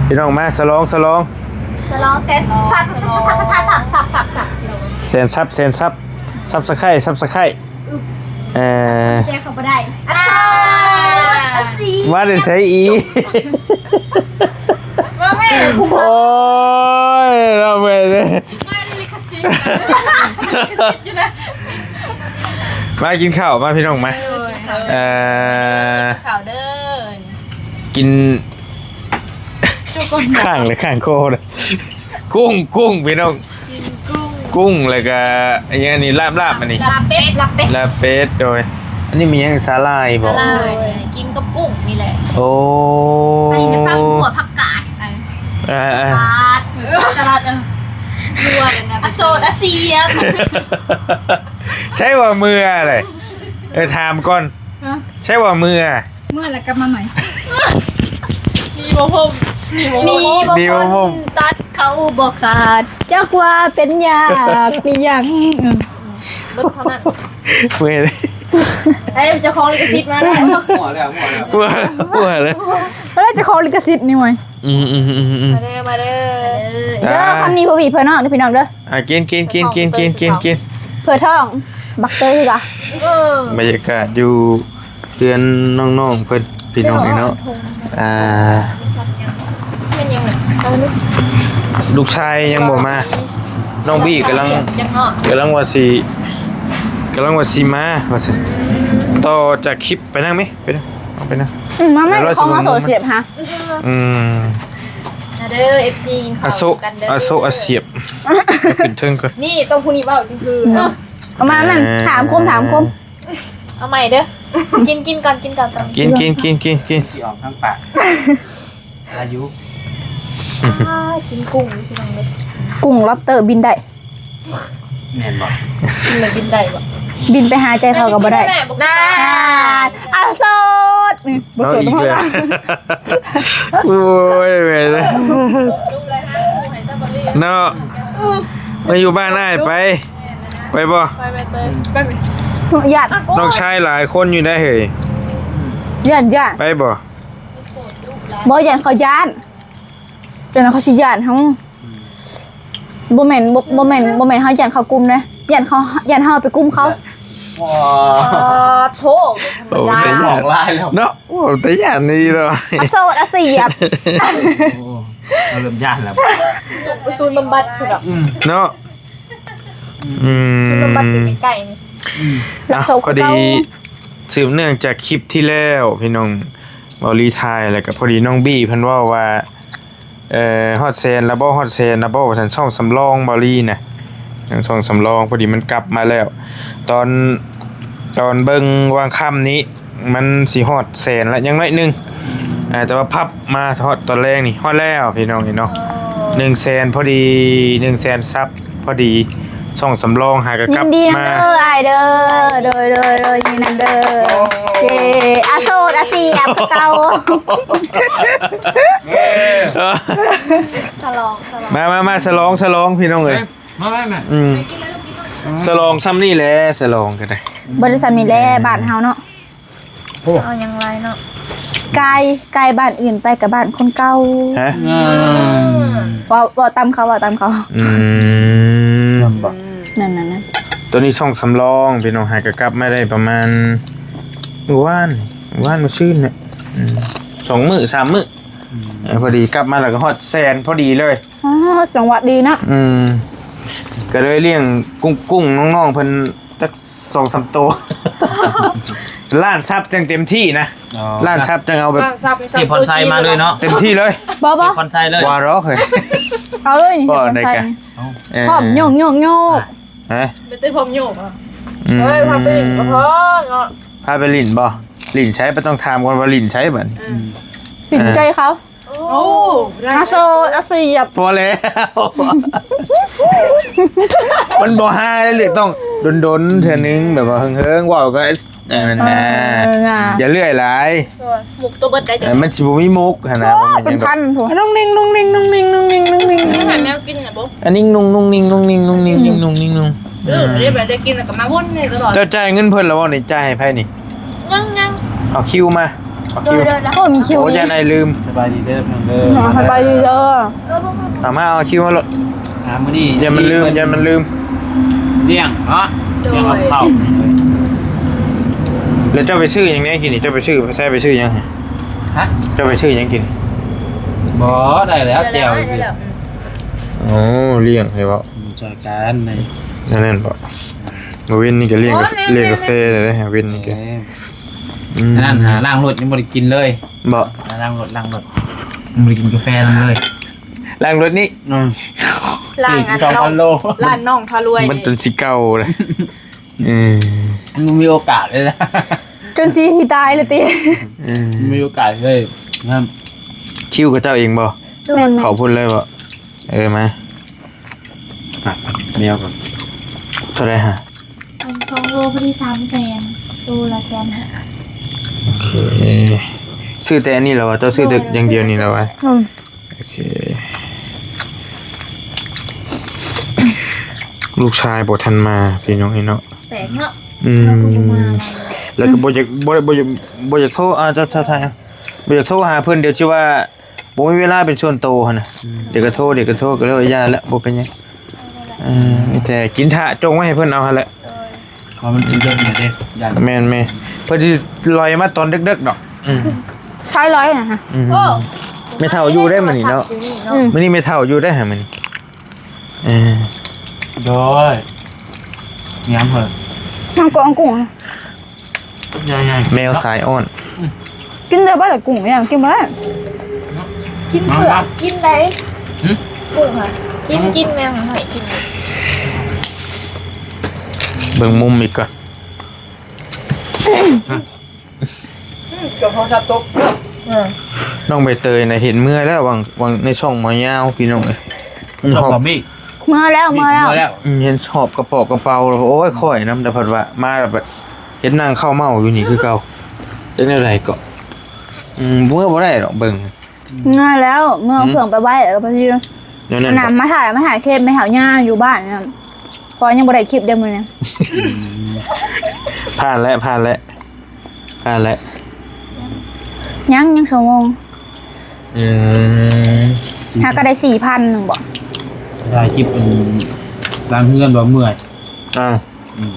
ພີ່ນ້ອງມາສະຫຼອງ ສະຫຼອງ ສະຫຼອງແສນຊັບ ຊັບ ຊັບ ຊັບ ຊັບ ຊັບ ຊັບ ແສນຊັບ ແສນຊັບ ຊັບສະໄຄ ຊັບສະໄຄ ເອີ ແຈກເຂົ້າບໍ່ໄດ້ ອາຊາ ອາຊີ ມາແຕ່ໃສອີກ ວ່າແມ່ ໂອ້ຍ ເນາະ ເມື່ອຍເດ້ ມາກິນເຂົ້າມາພີ່ນ້ອງມາ ເອີ ເອີ ກິນເຂົ້າເດີ ກິນ ຄ້າງເລີຍ ຄ້າງຄໍເລີຍ ກຸ້ງ ກຸ້ງ ພີ່ນ້ອງ ກິນກຸ້ງ ກຸ້ງ ແລ້ວກະອີຫຍັງນີ້ ລາບ ລາບ ອັນນີ້ ລາບເປັດ ລາບເປັດ ລາບເປັດ ໂດຍ ອັນນີ້ມີຫຍັງ ສາຫຼ່າຍບໍ? ສາຫຼ່າຍ ກິນກັບກຸ້ງນີ້ແຫຼະ ໂອ້ ອັນນີ້ຜັກບົວ ຜັກກາດ ເອີ ເອີ ສະຫຼັດ ສະຫຼັດ ເອີ ບົວນັ້ນນະ ອະໂສດອະເສຍບ ໃຊ່ວ່າເມື່ອເລີຍ ເອີ ຖາມກ່ອນ ຮະ ໃຊ່ວ່າເມື່ອ ເມື່ອແລ້ວກັບມາໃໝ່ ມີບໍ່ພົມ ມີບໍ່ພົມ ມີບໍ່ພົມ ຕັດເຂົ້າບໍ່ຂາດ ຈັກວ່າເປັນຢາກອີຫຍັງ ເບິດເທົ່ານັ້ນ ເມື່ອຍເລີຍ ໃຫ້ເຈົ້າຂອງລິຂະສິດມາແລ້ວ ໝົດແລ້ວ ໝົດແລ້ວ ໝົດແລ້ວ ເອີ ເຈົ້າຂອງລິຂະສິດນີ້ເວີຍ ອືມໆໆໆ ມາເດີ ມາເດີ ເດີ ອ່າ ຄຳນີ້ບໍ່ມີເພື່ອນນ້ອງເດີພີ່ນ້ອງເດີ ອ່າ ກິນ ກິນ ກິນ ກິນ ກິນ ກິນ ກິນ ເພື່ອທ້ອງ ບັກເຕີຄືກະ ເອີ ບັນຍາກາດຢູ່ເຮືອນນ້ອງໆເພິ່ນ ພີ່ນ້ອງເອີຍເນາະ ອ່າ ລູກຊາຍຍັງບໍ່ມາ ນ້ອງບີກຳລັງ ກຳລັງວ່າຊິ ກຳລັງວ່າຊິມາວ່າຊັ້ນ ຕໍ່ຈາກຄລິບ ໄປນັ່ງແມ ໄປນັ່ງ ເອົາໄປນັ່ງ ອືມ ມາ ມາ ຂອງມາໂຊສຽບຫາ ອືມ ມາເດີ ເອັຟຊີ ກິນເຂົ້າກັນເດີ ອາໂສ ອາໂສອາສຽບ ຂຶ້ນເທິງກ່ອນ ນີ້ຕ້ອງຜູ້ນີ້ເວົ້າຈັ່ງຄື ເອົາມາ ມາ ຖາມຄົມ ຖາມຄົມ ເອົາໃໝ່ເດີ ກິນ ກິນກ່ອນ ກິນກ່ອນ ກິນ ກິນ ກິນ ກິນ ກິນ ຊິອອກທາງປາກ ອາຍຸ ອ່າ ກິນກຸ້ງຢູ່ພີ່ນ້ອງເດີ ກຸ້ງ lobster ບິນໄດ້ ແມ່ນບໍ່? ກິນແລ້ວບິນໄດ້ບໍ່? ບິນໄປຫາໃຈເຂົາກໍບໍ່ໄດ້ ນານ ອາໂສດ ອືມ ບໍ່ໂສດ ເອົາອີກແລ້ວ ໂອ້ຍ ແມ່ນເນາະ ມາຢູ່ບ້ານອ້າຍໄປ ໄປບໍ່? ໄປ ໄປ ໄປ ໄປ ຢ້ານ ນ້ອງຊາຍຫຼາຍຄົນຢູ່ໄດ໋ເຮີ້ຍ ຢ້ານ ຢ້ານ ໄປບໍ່? ບໍ່ ຢ້ານເຂົາຢ້ານ ຈັ່ງນັ້ນເຂົາຊິຢ້ານເຮົາ ອືມ ບໍ່ແມ່ນ ບໍ່ ບໍ່ແມ່ນ ບໍ່ແມ່ນເຮົາຢ້ານເຂົາກຸມເດ້ ຢ້ານເຂົາ ຢ້ານເຮົາໄປກຸມເຂົາ ວ້າ ໂທ້ ໂອ້ ຕາຢ້ານ ອອກລາຍແລ້ວເນາະ ໂອ້ ຕາຢ້ານນີ້ເນາະ ອາໂສດອາສຽບ ໂອ້ ເຮົາເລີ່ມຢ້ານແລ້ວ ໄປສູນບຳບັດຊິດອກ ອືມ ເນາະ ອືມ ອືມ ບຳບັດຢູ່ໃກ້ໆນີ້ ອືມ ອ່ະ ພໍດີ ສືບເນື່ອງຈາກຄລິບທີ່ແລ້ວ ພີ່ນ້ອງ ເວົ້າລີຖ່າຍ ແລ້ວກໍພໍດີນ້ອງບີເພິ່ນເວົ້າວ່າ ເອີ ຮອດແສນແລ້ວບໍ່ ຮອດແສນແລ້ວບໍ່ ວ່າຊັ້ນ ຊ່ອງສຳລອງເວົ້າລີນະ ທາງຊ່ອງສຳລອງ ພໍດີມັນກັບມາແລ້ວ ຕອນ ຕອນເບິ່ງວາງຄ່ຳນີ້ ມັນຊິຮອດແສນລະ ຍັງໜ້ອຍໜຶ່ງ ອ່າ ແຕ່ວ່າພັບມາຮອດຕອນແລງນີ້ ຮອດແລ້ວພີ່ນ້ອງເອີຍເນາະ ໂອ້ ໜຶ່ງແສນພໍດີ ໜຶ່ງແສນຊັບ ພໍດີ ຊ່ອງສຳລອງຫາກໍກັບມາ ຍິນດີນຳເດີອ້າຍເດີ ໂດຍ ໂດຍ ໂດຍ ຍິນດີນຳເດີ ເຢ້ ອາໂສດອາສຽບຄືເກົ່າ ສະຫຼອງ ສະຫຼອງ ມາ ມາ ມາ ສະຫຼອງ ສະຫຼອງ ພີ່ນ້ອງເອີຍ ມາ ມາ ມາ ອືມ ສະຫຼອງຊ່ຳນີ້ແຫຼະ ສະຫຼອງກໍໄດ້ ບໍ່ໄດ້ຊ່ຳນີ້ແຫຼະ ບ້ານເຮົາເນາະ ໂອ້ ເອົາຫຍັງຫຼາຍເນາະ ກາຍ ກາຍບ້ານອື່ນໄປກັບບ້ານຄົນເກົ່າ ຮະ ອືມ ເວົ້າ ເວົ້າຕາມເຂົາ ເວົ້າຕາມເຂົາ ອືມ ນັ້ນໆໆ ໂຕນີ້ຊ່ອງສຳລອງ ພີ່ນ້ອງ ຫາກໍກັບມາໄດ້ປະມານມື້ວານ ມື້ວານ ມື້ຊືນນີ້ ອືມ ສອງມື້ ສາມມື້ ອືມ ເອີ ພໍດີກັບມາແລ້ວກໍຮອດແສນພໍດີເລີຍ ອໍ ຈັງຫວະດີເນາະ ອືມ ກໍເລີຍລ້ຽງກຸ້ງໆ ນ້ອງໆເພິ່ນຈັກສອງສາມໂຕ ລ້ານຊັບຈັ່ງເຕັມທີ່ນະ ອໍ ລ້ານຊັບຈັ່ງເອົາແບບ ລ້ານຊັບ ເກັບຜ່ອນໄຊມາເລີຍເນາະ ເຕັມທີ່ເລີຍ ບໍ່ ບໍ່ ເກັບຜ່ອນໄຊເລີຍ ບໍ່ດອກເຮີ້ຍ ເອົາເລີຍ ບໍ່ໄດ້ກະ ເອີ ພ້ອມໂຍກໆ ຮະ ໄປເຕະພ້ອມໂຍກ ອືມ ເອີຍ ພາໄປຫຼິ້ນກໍພໍເນາະ ພາໄປຫຼິ້ນບໍ່? ຫຼິ້ນໃສ? ບໍ່ຕ້ອງຖາມກ່ອນວ່າຫຼິ້ນໃສບັດນີ້ ອືມ ຫຼິ້ນໃຈເຂົາ ໂອ້ ອາໂສດອາສຽບ ພໍແລ້ວ ມັນບໍ່ຮາເລີຍ ຕ້ອງດົນໆເທື່ອໜຶ່ງ ແບບວ່າເຫິງໆ ເວົ້າກໍ ເອີ ນັ້ນນະ ເອີ ນະ ຢ່າເລື່ອຍຫຼາຍ ໂອ້ຍ ມຸກຕົວເບິດໄດ້ ເອີ ມັນຊິບໍ່ມີມຸກຫັ້ນນະ ໂອ້ຍ ເປັນພັນພຸ້ນ ນຸ່ງນິ່ງ ນຸ່ງນິ່ງ ນຸ່ງນິ່ງ ນຸ່ງນິ່ງ ໃຫ້ແມວກິນນະບໍ່ ອັນນີ້ນຸ່ງໆ ນຸ່ງນິ່ງ ນຸ່ງນິ່ງ ນຸ່ງນິ່ງ ນຸ່ງນິ່ງ ເອີ ອືມ ເດ້ ແບບໄດ້ກິນແລ້ວກໍມາວົນນີ້ຕະຫຼອດ ເຈົ້າຈ່າຍເງິນເພິ່ນແລ້ວບໍ່ນີ້? ຈ່າຍໃຫ້ໃຜນີ້? ຍັງໆ ເອົາຄິວມາ ໂດຍໆ ໂອ້ ມີຄິວ ໂອ້ ຢ້ານອ້າຍລືມ. ສະບາຍດີເດີ ເດີ. ສະບາຍດີເດີ. ເອົາມາ ເອົາຄິວມາໂລດ. ອ່າ ມື້ນີ້ຢ້ານມັນລືມ ຢ້ານມັນລືມ. ລ້ຽງເນາະ ລ້ຽງກັບເຂົ້າ. ແລ້ວເຈົ້າໄປຊື້ຫຍັງແດ່ກິນນີ້? ເຈົ້າໄປຊື້ ໃຊ້ໄປຊື້ຫຍັງ? ຮະ? ເຈົ້າໄປຊື້ຫຍັງກິນ? ບໍ່ ໄດ້ແລ້ວ ແຈ່ວຊື່. ໂອ້ ລ້ຽງໃຫ້ເວົ້າ ຊ່ອຍກັນນີ້ ນັ້ນບໍ່? ມື້ເວັນນີ້ກໍລ້ຽງ ໂອ້ ກາ ແມ່ນໆໆ ລ້ຽງກາແຟເດ້ ເວັນນີ້ກໍ. ເອີ ອືມ ອັນນັ້ນຫາລ້າງລົດຍັງບໍ່ໄດ້ກິນເລີຍ. ບໍ່ ອ່າ ລ້າງລົດ ລ້າງລົດ ຍັງບໍ່ໄດ້ກິນກາແຟນຳເລີຍ. ລ້າງລົດນີ້ ອືມ ລ້າງອັນ ສອງພັນໂລ ຮ້ານນ້ອງພາລວຍ ມັນຈົນຊິເກົ່າເລີຍ. ເອີ ມັນບໍ່ມີໂອກາດເລີຍນະ ຈົນຊິຊິຕາຍແລ້ວຕິ. ເອີ ບໍ່ມີໂອກາດເລີຍນະ. ຄິວຂະເຈົ້າເອງບໍ່? ແມ່ນໆ ເຂົ້າພຸ້ນເລີຍບໍ່? ເອີ ມາ ຝາກແມວກ່ອນ. ເທົ່າໃດຫະ? ອັນສອງໂລພໍດີສາມແສນ ໂລລະແສນຫ້າ. ໂອເຄ ຊື້ແຕ່ອັນນີ້ແລ້ວວ່າ ເຈົ້າຊື້ແຕ່ ໂດຍ ຢ່າງດຽວນີ້ແລ້ວວ່າ. ອືມ ໂອເຄ ລູກຊາຍບໍ່ທັນມາ ພີ່ນ້ອງເອີຍເນາະ. ແປກເນາະ. ອືມ ເຮົາກໍບໍ່ມາ ແລ້ວກໍບໍ່ຢາກ ບໍ່ ບໍ່ ບໍ່ຢາກໂທ ອ່າ ເຈົ້າ ເຈົ້າ ບໍ່ຢາກໂທຫາເພິ່ນ ດຽວຊິວ່າ ບໍ່ມີເວລາເປັນສ່ວນໂຕຫັ້ນນະ. ອືມ ດຽວກໍໂທ ດຽວກໍໂທ ກໍເລີຍຢ່າລະ ບໍ່ເປັນຫຍັງ. ເອີ ມີແຕ່ກິນຖ້າ ຈົ່ງໄວ້ໃຫ້ເພິ່ນເອົາຫັ້ນແຫຼະ. ເອີ ເພາະມັນເປັນເລື່ອງນີ້ເດ້ ຢ້ານ. ແມ່ນໆ ເພິ່ນຊິລອຍມາຕອນເດິກໆດອກ. ອືມ ຊາຍລອຍນະ. ອືມ ໂອ້ ແມ່ເຖົ້າຢູ່ໄດ້ມື້ນີ້ເນາະ. ອືມ ມື້ນີ້ແມ່ເຖົ້າຢູ່ໄດ້ຫາມື້ນີ້. ເອີ ໂດຍ ຍາມເພິ່ນ ຍາມກອງກຸ້ງ ຍາມ ຍາມ ແມວສາຍອ້ອນ. ອືມ ກິນໄດ້ບໍ່ລະກຸ້ງ ຍາມກິນບໍ່ໄດ້. ກິນເຜືອກ ກິນໄດ້. ຫື ກຸ້ງຫະ ກິນ ກິນ ແມວໃຫ້ກິນ. ເບິ່ງມຸມອີກກ່ອນ. ອືມ ກະເພາະສັດຕົກ. ເອີ ນ້ອງໃບເຕີຍນະ ເຫັນເມື່ອແລ້ວ ຫວ່າງ ຫວ່າງໃນຊ່ອງໝໍຍາວ ພີ່ນ້ອງເອີຍ. ອືມ ເມື່ອແລ້ວ ເມື່ອແລ້ວ. ອືມ ເຫັນຫອບກະເປາະກະເປົາ ໂອ້ຍ ຂ້ອຍນຳ ແຕ່ເພິ່ນວ່າມາແລ້ວ ເຫັນນັ່ງເຂົ້າເມົາຢູ່ນີ້ຄືເກົ່າ. ເຮັດແນວໃດເກາະ? ອືມ ເມືອບໍ່ໄດ້ດອກ ເບິ່ງ. ເມືອແລ້ວ ເມືອເອົາເຄື່ອງໄປໄວ້ ແລ້ວກໍພໍດີ ແນວນັ້ນ ອັນນັ້ນ ມາຖ່າຍ ມາຖ່າຍຄລິບແມ່ເຖົ້າຍ່າຢູ່ບ້ານນະ. ເພາະຍັງບໍ່ໄດ້ຄລິບເດ້ມື້ນີ້. ອືມ ຜ່ານແລ້ວ ຜ່ານແລ້ວ ຜ່ານແລ້ວ. ຍັງ ຍັງຊົ່ວໂມງ. ອືມ ຫາກໍໄດ້ສີ່ພັນໜຶ່ງບໍ? ຖ່າຍຄລິບອັນ ລ້າງເຮືອນບໍ່ເມື່ອຍ. ອ່າ ອືມ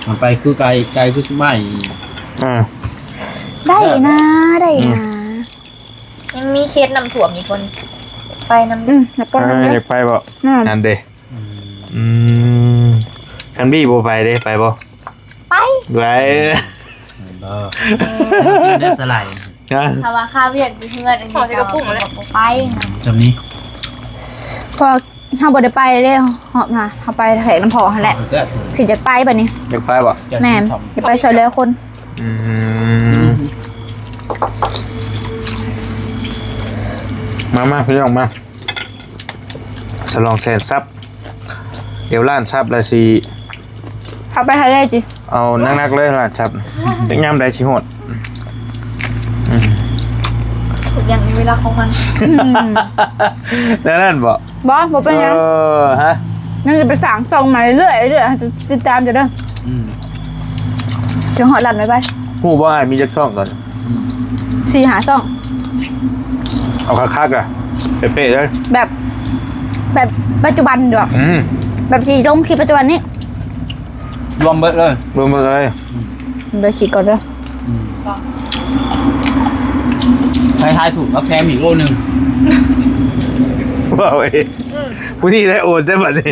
ມັນໄປຄືໄກ ໄກຄືຊິໄໝ້. ອ່າ ໄດ້ນະ ໄດ້ນະ. ອືມ ຍັງມີເຂດນ້ຳຖ້ວມອີກຄົນ ໄປນຳ. ອືມ ຢາກໄປນຳເດ້ ຢາກໄປບໍ່? ອືມ ນັ້ນເດ້. ອືມ ອືມ ຄັນບີບໍ່ໄປເດ້ ໄປບໍ່? ໄປ ໄປ. ເອີ ເອີ ໄດ້ສະໄຫຼ. ຮະ? ຖ້າວ່າຄາວຽກຢູ່ເຮືອນ ອັນນີ້ກໍບໍ່ໄປ. ຈຳນີ້ ເພາະເຮົາບໍ່ໄດ້ໄປເດ້ ຮອບນະ ເຮົາໄປແຖວນ້ຳພໍຫັ້ນແຫຼະ. ຄືຢາກໄປບັດນີ້. ຢາກໄປບໍ່? ແມ່ນ ຢາກໄປຊ່ວຍເຫຼືອຄົນ. ອືມ ມາ ມາ ພີ່ນ້ອງມາ ສະຫຼອງແສນຊັບ. ດຽວລ້ານຊັບລະຊິເອົາໄປໃຫ້ເລີຍຕິ ເອົາໜັກໆເລີຍລ້ານຊັບ ຈັກຍາມໃດຊິຮອດ. ອືມ ທຸກຢ່າງມີເວລາຂອງມັນ. ອືມ ແນວນັ້ນບໍ່? ບໍ່ ບໍ່ເປັນຫຍັງ. ເອີ ຮະ ຍັງຈະໄປສ້າງຊ່ອງໃໝ່ເລື້ອຍໆ ເຮົາຈະຕິດຕາມເຈົ້າເດີ. ອືມ ຈະຮອດລ້ານໄວໆ. ຮູ້ບໍ່ອ້າຍມີຈັກຊ່ອງຕອນນີ້? ອືມ ສີ່ຫ້າຊ່ອງ. ເອົາຄັກໆ ອະ ເປະໆເລີຍ ແບບ ແບບປັດຈຸບັນເດີ. ອືມ ແບບຊິລົງຄລິບປັດຈຸບັນນີ້ ລວມເບິດເລີຍ ລວມເບິດເລີຍ. ອືມ ເດີຄິດກ່ອນເດີ. ອືມ ໃຜທາຍຖືກເອົາແຖມອີກໂລໜຶ່ງ. ວ້າວເອ ອືມ ຜູ້ນີ້ໄດ້ໂອນໄດ້ບັດນີ້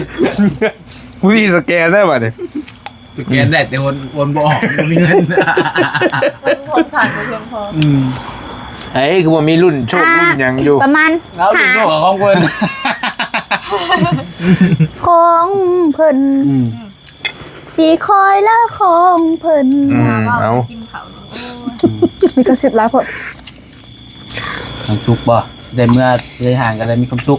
ຜູ້ນີ້ສະແກນໄດ້ບັດນີ້. ສະແກນໄດ້ແຕ່ໂອນ ໂອນບໍ່ອອກ ບໍ່ມີເງິນ. ເງິນພອນຂາຍບໍ່ພຽງພໍ. ອືມ ເອີຍ ຄືບໍ່ມີລຸ້ນໂຊກ ອ່າ ລຸ້ນຫຍັງຢູ່ ປະມານ ເອົາລຸ້ນໂຊກຂອງເພິ່ນ ຂອງເພິ່ນ. ອືມ ຊິຄອຍລະຂອງເພິ່ນ. ອືມ ເອົາ ກິນເຂົ້າ ມີກະຊິບຫຼາຍໂພດ. ຄວາມສຸກບໍ່? ໄດ້ເມືອ ໄດ້ຫ່າງກັນ ໄດ້ມີຄວາມສຸກ.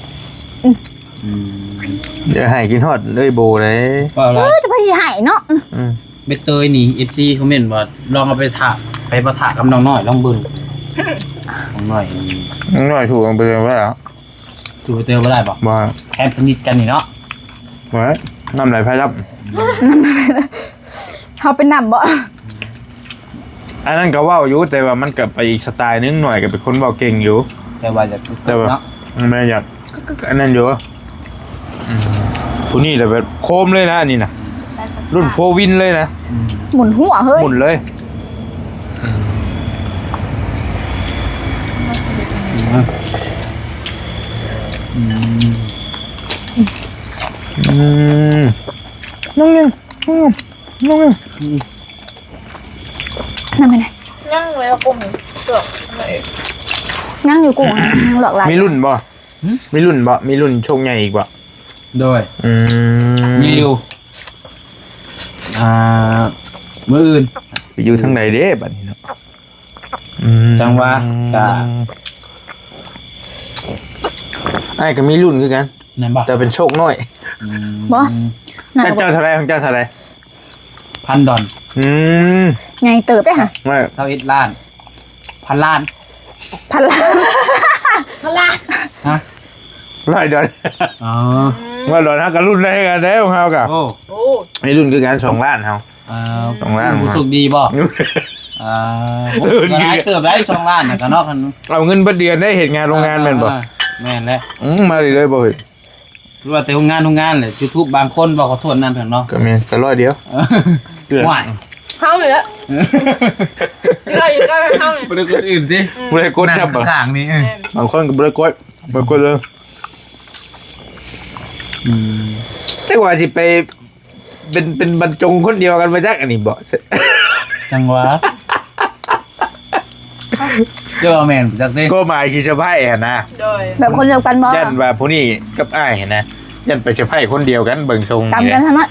ອືມ ອືມ ຢ່າໃຫ້ຄິດຮອດເອີຍໂບເດ້. ເອີ ຈະໄປຊິໃຫ້ເນາະ. ອືມ ໃບເຕີຍນີ້ ເອັຟຊີ ຄອມເມັນວ່າ ລອງເອົາໄປຖາກ ໄປປະທະກັບນ້ອງນ້ອຍລອງເບິ່ງ. ນ້ອງນ້ອຍ ນ້ອງນ້ອຍຖືກເອົາໄປເລີຍວ່າ ຖືກໄປເຕີຍບໍ່ໄດ້ບໍ່? ບໍ່ ແຄມສະໜິດກັນນີ້ເນາະ. ວ່າ ນ້ຳໄຫຼໄຟດັບ ເຮົາເປັນນ້ຳບໍ່? ອັນນັ້ນກໍເວົ້າຢູ່ ແຕ່ວ່າມັນກໍໄປອີກສະໄຕໜຶ່ງ ໜ່ອຍກໍເປັນຄົນເວົ້າເກັ່ງຢູ່ ແຕ່ວ່າຢາກ ແຕ່ວ່າ ເນາະ ແມ່ນຢາກ ອັນນັ້ນຢູ່ ອືມ ຜູ້ນີ້ລະແບບໂຄມເລີຍນະ ອັນນີ້ນະ ລຸ້ນໂຟວິນເລີຍນະ ອືມ ໝູນຫົວເຮີ້ຍ ໝູນເລີຍ ອືມ ອືມ ອືມ ນ້ອງເອີຍ ນ້ອງເອີຍ ນັ້ນແມ່ນ ຍັງເວລາກຸ້ງເກືອບ ຍັງຢູ່ກຸ້ງ ຍັງຫຼວກຫຼາຍ ມີລຸ້ນບໍ່? ຫື? ມີລຸ້ນບໍ່? ມີລຸ້ນໂຊກໃຫຍ່ອີກບໍ່? ໂດຍ ອືມ ມີຢູ່ ອ່າ ມື້ອື່ນ ໄປຢູ່ທາງໃດເດ້ບັດນີ້ເນາະ? ອືມ ຈັ່ງວ່າ ກະ ອ້າຍກໍມີລຸ້ນຄືກັນ ແມ່ນບໍ່? ແຕ່ເປັນໂຊກນ້ອຍ ອືມ ບໍ່ ເຈົ້າເທົ່າໃດ? ຂອງເຈົ້າເທົ່າໃດ? ພັນດອນ ອືມ ໃຫຍ່ເຕີບເດ້ຫະ ຊາວເອັດລ້ານ ພັນລ້ານ ພັນລ້ານ ພັນລ້ານ ຮະ ຮ້ອຍດອນ ອໍ ຮ້ອຍດອນ ເຮົາກໍລຸ້ນໄດ້ຄືກັນເດ້ ຂອງເຮົາກໍ ໂອ້ ໂອ້ ໃຫ້ລຸ້ນຄືກັນ ສອງລ້ານເຮົາ ອ່າ ສອງລ້ານ ຜູ້ໂຊກດີບໍ່? ອ່າ ໂອ້ ກໍຫຼາຍເຕີບໄດ໋ ສອງລ້ານນະກະເນາະ ຄັນເອົາເງິນເບິດເດືອນໄດ້ ເຮັດງານໂຮງງານແມ່ນບໍ່? ອ່າ ແມ່ນແຫຼະ ອືມ ມາເລື້ອຍໆບໍ່ເຮີ້ຍ? ຫຼືວ່າແຕ່ໂຮງງານ ໂຮງງານແຫຼະ ຢູທູບບາງຄົນເວົ້າຂໍໂທດນຳເນາະ ກໍແມ່ນ ກໍຮ້ອຍດຽວ ເອີ ຫວາຍ ເຮົານີ້ແຫຼະ ເອີ ເຮົານີ້ ບໍ່ໄດ້ຄົນອື່ນຕິ ອືມ ບໍ່ໄດ້ກົດ ນັ່ງຂ້າງນີ້ ເອີ ບາງຄົນກໍບໍ່ໄດ້ກົດ ບໍ່ກົດເລີຍ ອືມ ຈັກວ່າຊິໄປ ເປັນ ເປັນບັນຈົງຄົນດຽວກັນບໍ່ຈັກ ອັນນີ້ບໍ່ ຈັ່ງຫວາ ເຈົ້າວ່າແມ່ນບໍ່ຈັກເດ້ ກໍໝາຍຄືສະໃພ້ຫັ້ນນະ ໂດຍ ແບບຄົນດຽວກັນບໍ່ ຢ້ານວ່າຜູ້ນີ້ກັບອ້າຍຫັ້ນນະ ຢ້ານໄປສະໃພ້ຄົນດຽວກັນ ເບິ່ງຊົງ ກຳກັນຫັ້ນນະ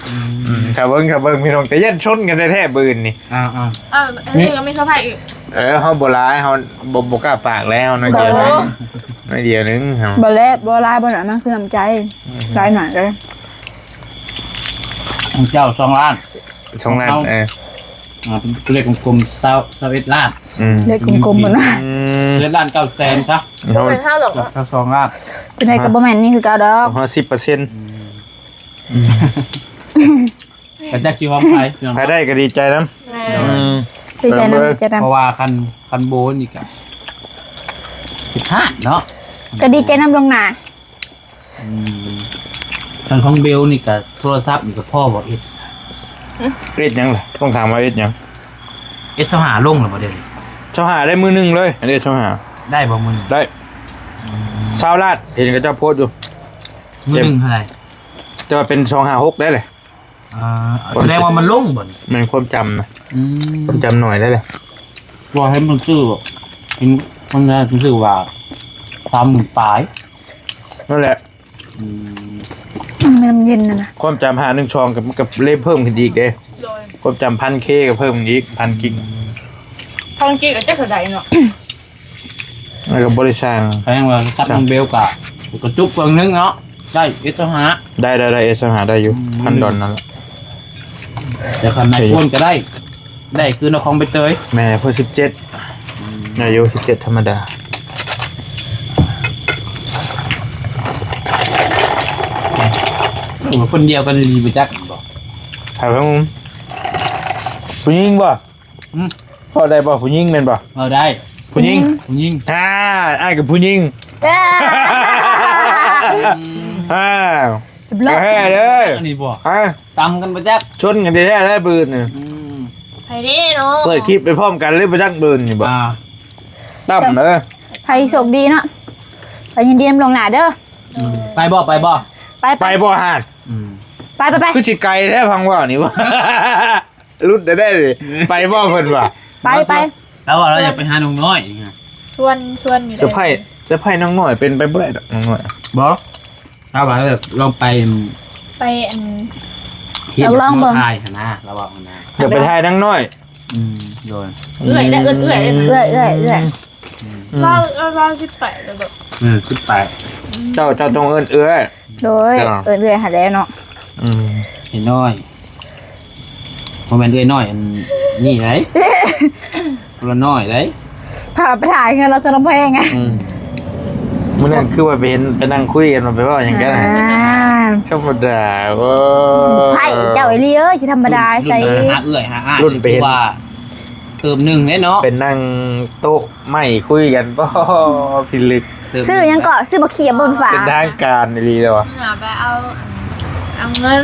ອືມ ຖ້າເບິ່ງ ຖ້າເບິ່ງພີ່ນ້ອງ ແຕ່ຢ້ານຊົນກັນແທ້ໆ ມື້ອື່ນນີ້ ອ່າໆ ເອີ ອັນນີ້ກໍມີສະໃພ້ອີກ ເອີ ເຮົາບໍ່ຫຼາຍ ເຮົາບໍ່ ບໍ່ກ້າປາກແລ້ວ ໜ້ອຍດຽວໜຶ່ງ ໂອ້ ໜ້ອຍດຽວໜຶ່ງ ເຮົາ ບໍ່ແລະ ບໍ່ຫຼາຍ ບໍ່ໜ້ອຍ ມັນຄືນ້ຳໃຈ ອືມ ຫຼາຍໜ້ອຍເລີຍ ຂອງເຈົ້າສອງລ້ານ ສອງລ້ານ ຂອງເຮົາ ເອີ ອ່າ ເປັນເລກກົມໆ ຊາວ ຊາວເອັດລ້ານ ອືມ ເລກກົມໆ ພຸ້ນນະ ອືມ ເອັດລ້ານເກົ້າແສນຊະ ເຮົາ ເຮົາດອກ ຊາວສອງລ້ານ ເປັນໄດກໍບໍ່ແມ່ນນີ້ຄືເກົ່າດອກ ຂອງເຮົາສິບເປີເຊັນ ອືມ ອືມ ກໍຈັກຊິຫອມໃຜ ໃຜໄດ້ກໍດີໃຈນຳ ແມ່ນ ອືມ ດີໃຈນຳ ດີໃຈນຳ ເພາະວ່າຄັນ ຄັນໂບນີ້ກໍຜິດພາດເນາະ ກໍດີໃຈນຳລ່ວງໜ້າ ອືມ ຄັນຂອງເບວນີ້ກະໂທລະສັບນີ້ກະພໍບໍ່ເອັດ ເອັດຫຍັງລະ? ຕ້ອງຖາມວ່າເອັດຫຍັງ? ເອັດຊາວຫ້າລົງແລ້ວບໍ່ດຽວນີ້? ຊາວຫ້າໄດ້ມື້ໜຶ່ງເລີຍ ອັນເອັດຊາວຫ້າ ໄດ້ບໍ່ມື້ໜຶ່ງ? ໄດ້ ອືມ ຊາວລ້ານ ເຫັນເຂົາເຈົ້າໂພສຢູ່ ມື້ໜຶ່ງເທົ່າໃດ? ແຕ່ວ່າເປັນສອງຫ້າຫົກໄດ້ເລີຍ ອ່າ ສະແດງວ່າມັນລົງບໍ່ນີ້? ແມ່ນ ຄວາມຈຳນະ ອືມ ຄວາມຈຳໜ້ອຍໄດ້ເລີຍ ບໍ່ເຫັນມັນຊື້ ເຫັນມັນ ມັນຊື້ວ່າສາມໝື່ນປາຍ ນັ້ນແຫຼະ ອືມ ອືມ ແມ່ນ ມັນເຢັນຫັ້ນນະ ຄວາມຈຳຫ້າໜຶ່ງສອງກໍ ມັນກໍເລີຍເພີ່ມຂຶ້ນອີກເດ້ ໂດຍ ຄວາມຈຳພັນເຄກໍເພີ່ມຂຶ້ນອີກ ພັນກິກ ພັນກິກກໍຈັກເທົ່າໃດເນາະ ແລ້ວກໍບໍ່ໄດ້ສ້າງ ແສດງວ່າສັບນ້ອງເບວກໍ ກະຈຸກເຄິ່ງໜຶ່ງເນາະ ໄດ້ເອັດຊາວຫ້າ ໄດ້ ໄດ້ ໄດ້ເອັດຊາວຫ້າໄດ້ຢູ່ ອືມ ພັນດອນນັ້ນແຫຼະ ແຕ່ຄັນໄອໂຟນກໍໄດ້ ໄດ້ຄືນເອົາຂອງໃບເຕີຍ ແມ່ນ ເພິ່ນສິບເຈັດ ອືມ ໄດ້ຢູ່ ສິບເຈັດທຳມະດາ ໂອ້ ຄົນດຽວກັນອີ່ຫຼີບໍ່ຈັກບໍ່ ຖາມເບິ່ງ ຜູ້ຍິງບໍ່? ອືມ ເວົ້າໄດ້ບໍ່? ຜູ້ຍິງແມ່ນບໍ່? ເວົ້າໄດ້ ຜູ້ຍິງ ອືມ ຜູ້ຍິງ ອ່າ ອ້າຍກັບຜູ້ຍິງ ອ່າ ອ່າ ບລັອກ ແທ້ເດີ ອັນນີ້ບໍ່? ຮະ? ຕຳກັນບໍ່ຈັກ ຊົນກັນແທ້ໆ ເລີຍປືນນີ້ ອືມ ໃຜເດ້ເນາະ ເປີດຄລິບໄປພ້ອມກັນເລີຍ ບໍ່ຈັກປືນນີ້ບໍ່? ອ່າ ຕຳເດີ ໃຜໂຊກດີເນາະ ໄປຍິນດີນຳລ່ວງໜ້າເດີ ອືມ ໄປບໍ່? ໄປບໍ່? ໄປ ໄປ ໄປບໍ່ຫານ? ອືມ ໄປ ໄປ ໄປ ຄືຊິໄກແທ້ ຟັງເວົ້ານີ້ບໍ່? ຫຼຸດໄດ້ເດ້ ໄປບໍ່ເພິ່ນວ່າ? ໄປ ໄປ ລາວວ່າລາວຢາກໄປຫານ້ອງນ້ອຍນີ້ ຊວນ ຊວນຢູ່ ສະໃພ້ ສະໃພ້ນ້ອງນ້ອຍເປັນໄປບໍ່ໄດ້ດອກ ນ້ອງນ້ອຍ ບໍ່ ລາວວ່າລາວຢາກລອງໄປ ໄປອັນ ເຮັດ ລອງເບິ່ງ ຖ່າຍຫັ້ນນະ ລາວວ່າຫັ້ນນະ ຢາກໄປຖ່າຍນາງນ້ອຍ ອືມ ໂດຍ ເອື້ອຍ ເອື້ອຍ ເອື້ອຍ ເອື້ອຍ ເອື້ອຍ ອືມ ລາວ ລາວ ລາວສິບແປດແລ້ວເນາະ ເອີ ສິບແປດ ເຈົ້າ ເຈົ້າຕ້ອງເອີ້ນເອື້ອຍ ໂດຍ ເອີ້ນເອື້ອຍຫັ້ນແຫຼະເນາະ ອືມ ເອື້ອຍນ້ອຍ ບໍ່ແມ່ນເອື້ອຍນ້ອຍ ອັນນີ້ໃດ ຄົນລະນ້ອຍໃດ ພາໄປຖ່າຍເຮືອນລາວຊະລຳແພງ ອືມ ມື້ນັ້ນຄືວ່າໄປເຫັນ ໄປນັ່ງຄຸຍກັນ ວ່າໄປເວົ້າຫຍັງກັນ ອ່າ ທຳມະດາ ໂອ້ ໄຜເຈົ້າອີ່ຫຼີເອີຍ ຊິທຳມະດາໃສ ລຸ້ນ ລຸ້ນຫາເອື້ອຍຫາອ້າຍ ລຸ້ນໄປເຫັນ ຄືວ່າ ເຕີມໜຶ່ງເດ້ເນາະ ໄປນັ່ງໂຕະໄມ້ຄຸຍກັນ ບໍ່ ພິລຶກ. ຊື້ຫຍັງເກາະ? ຊື້ໝາກຂຽບບໍ່ໄຟຟ້າ? ເປັນທາງການອີ່ຫຼີແລ້ວ ຫາໄປເອົາ ເອົາເງິນ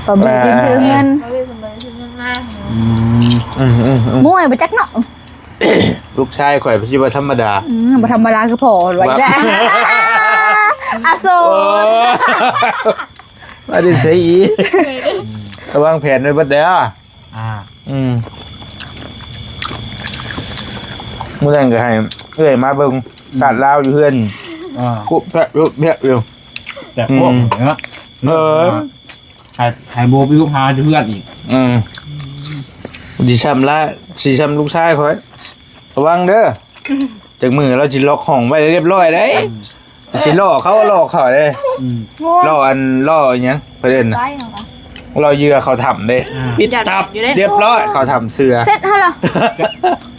ປາບີກິນຖືເງິນ ປາບີສະເໝີຖືເງິນມາ. ອືມ ອືມໆໆ ມວຍບໍ່ຈັກເນາະ. ລູກຊາຍຂ້ອຍຊິບໍ່ທຳມະດາ. ອືມ ບໍ່ທຳມະດາຄືພໍ່ວ່າແລ້ວ. ອາໂສ ໂອ້ຍ ວ່າໄດ້ໃສອີກ ລະວາງແຜນໄວ້ເບິດແລ້ວ. ອ່າ ອືມ ມື້ນັ້ນກໍໃຫ້ເອື້ອຍມາເບິ່ງ ອືມ ຕາດລາວຢູ່ເຮືອນ. ອ່າ ກຸບແພະ ກຸບແພະຢູ່ ແຕ່ພວກ ອືມ ເນາະ ເອີ ໃຫ້ ໃຫ້ໂບໄປລູກຫາຢູ່ເຮືອນອີກ. ອືມ ຊິຊ້ຳລະ ຊິຊ້ຳລູກຊາຍຂ້ອຍ ລະວັງເດີ. ຈັກມື້ລາວຊິລັອກຫ້ອງໄວ້ຮຽບຮ້ອຍເດ້. ອືມ ຊິລໍ້ເຂົາ ລໍ້ເຂົາເດ້. ອືມ ລໍ້ອັນ ລໍ້ອີ່ຫຍັງເພິ່ນເອີ້ນນະ ລໍ້ເຫຍື່ອເຂົ້າຖ້ຳເດ້. ອ່າ ປິດຕັບ ຢ້ານຢູ່ເດ້ ຮຽບຮ້ອຍ ເຂົ້າຖ້ຳເສືອ. ເສັດຫັ້ນລະ ຈະ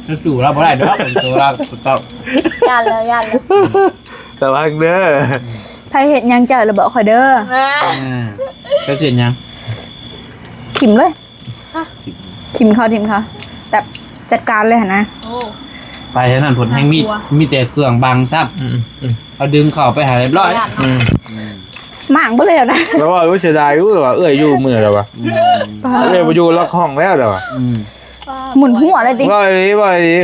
ຈະສູ້ລາວບໍ່ໄດ້ດອກ ເປັນໂຕລາວ ຕ້ອງ ຢ້ານແລ້ວ ຢ້ານແລ້ວ. ລະວັງເດີ ໃຜເຮັດຫຍັງເຈົ້າລະບອກຂ້ອຍເດີ. ອ່າ ເຈົ້າຊິເຮັດຫຍັງ? ຖິ້ມເລີຍ. ຖິ້ມເຂົາ ຖິ້ມເຂົາ ແບບຈັດການເລີຍຫັ້ນນະ. ໂອ້ ໄປຫັ້ນນັ້ນເພິ່ນແຮ່ງມີ ໜ້າກົວ ມີແຕ່ເຄື່ອງບັງຊ້ຳ. ອືມ ອືມ ເອົາດຶງເຂົ້າໄປໃຫ້ຮຽບຮ້ອຍ. ອືມ ມ້າງເບິດເລີຍນະ. ລາວວ່າ ໂອ້ຍ ເສຍດາຍຢູ່ ລາວວ່າ ເອື້ອຍຢູ່ມື້ລາວວ່າ ອືມ ເອື້ອຍບໍ່ຢູ່ລັອກຫ້ອງແລ້ວລາວວ່າ. ອືມ ໝຸນຫົວເລີຍຕິ ວ່າອີ່ຫຼີ ວ່າອີ່ຫຼີ.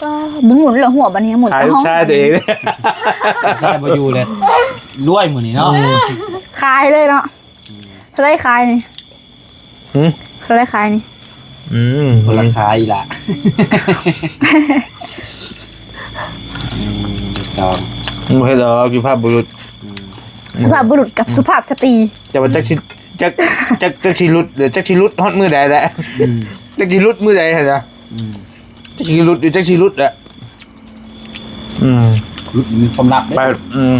ກໍບໍ່ໝຸນແລ້ວ ຫົວບັດນີ້ໝຸນແຕ່ຫ້ອງ ຂາຍລູກຊາຍຕົວເອງ ລູກຊາຍບໍ່ຢູ່ເລີຍ ລວຍມື້ນີ້ເນາະ. ອືມ ຂາຍເລີຍເນາະ. ເທົ່າໃດຂາຍນີ້? ຫື? ເທົ່າໃດຂາຍນີ້? ອືມ ຄົນລາຄາອີ່ຫຼ້າ. ອືມ ຕ້ອງ ບໍ່ເຮັດດອກ ສຸພາບບຸລຸດ. ອືມ ສຸພາບບຸລຸດກັບສຸພາບສະຕີ. ແຕ່ວ່າຈັກຊິ ຈັກ ຈັກ ຈັກຊິຫຼຸດ ຈັກຊິຫຼຸດຮອດມື້ໃດແຫຼະ. ອືມ ຈັກຊິຫຼຸດມື້ໃດຫັ້ນນະ. ອືມ ຈັກຊິຫຼຸດຢູ່ ຈັກຊິຫຼຸດແຫຼະ. ອືມ ຫຼຸດມີຄວາມລັບເດ້. ໄປ ອືມ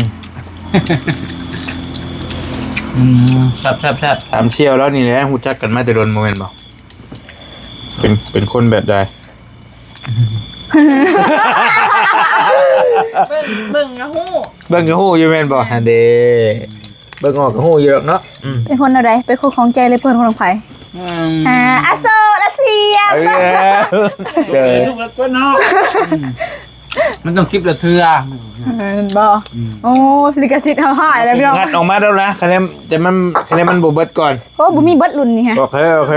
ອືມ ແຊບໆໆ. ຖາມສ່ຽວລາວນີ້ແຫຼະ ຮູ້ຈັກກັນມາແຕ່ດົນບໍ່ແມ່ນບໍ່? ເປັນ ເປັນຄົນແບບໃດ? ເບິ່ງ ເບິ່ງກໍຮູ້ ເບິ່ງກໍຮູ້ຢູ່ແມ່ນບໍ່? ຫັ້ນເດ້. ເບິ່ງອອກກໍຮູ້ຢູ່ດອກເນາະ. ອືມ ເປັນຄົນແນວໃດ? ເປັນຄົນຂອງໃຈ ຫຼືເປັນຄົນຂອງໃຜ? ອືມ ອ່າ ອາໂສ ອາເຊຍ. ເອີ ເອີ ເອີ ເນາະ. ອືມ ມັນຕ້ອງຄລິບລະເທື່ອ. ເອີ ແມ່ນບໍ່? ອືມ ໂອ້ ລິຂະສິດເຮົາຫາຍແລ້ວພີ່ນ້ອງ. ງັດອອກມາແລ້ວນະ ຄະແນນ ແຕ່ມັນ ຄະແນນມັນບໍ່ເບິດກ່ອນ. ໂອ້ ບໍ່ມີເບິດລຸ້ນນີ້ຮະ. ໂອເຄ ໂອເຄ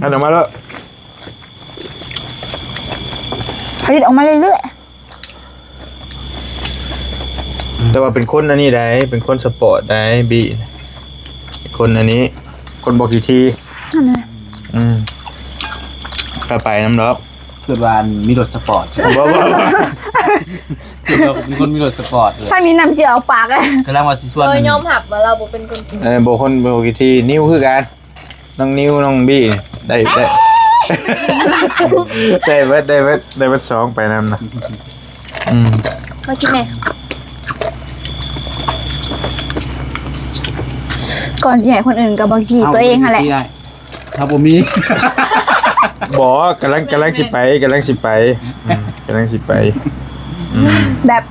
ງັດອອກມາແລ້ວ ຜະລິດອອກມາເລື້ອຍໆ. ແຕ່ວ່າເປັນຄົນອັນນີ້ໃດ໋ ເປັນຄົນສະປອດໃດ໋ ບີ ຄົນອັນນີ້ ຄົນບໍ່ຂີ້ຖີ່. ນັ້ນແຫຼະ. ອືມ ກໍໄປນຳດອກ. ຄິດວ່າມີລົດສະປອດ. ບໍ່ ບໍ່ ບໍ່ ຄິດວ່າເປັນຄົນມີລົດສະປອດເລີຍ. ທາງນີ້ນ້ຳຈະອອກປາກແລ້ວ. ກຳລັງວ່າຊິຊວນ. ເອີ ຍອມຮັບວ່າລາວບໍ່ເປັນຄົນ ເອີ ບໍ່ຄົນ ບໍ່ຂີ້ຖີ່. ນິວຄືກັນ. ນ້ອງນິວ ນ້ອງບີ ໄດ້ ໄດ້ ໄດ້ເບິດ ໄດ້ເບິດ ໄດ້ເບິດສອງໄປນຳນະ. ອືມ ມາກິນແດ່. ກ່ອນຊິໃຫ້ຄົນອື່ນກໍບໍ່ຂີ້ຕົວເອງຫັ້ນແຫຼະ. ເຮົາບໍ່ມີ. ບໍ່ ກຳລັງ ກຳລັງຊິໄປ ກຳລັງຊິໄປ. ອືມ ກຳລັງຊິໄປ. ອືມ ແບບ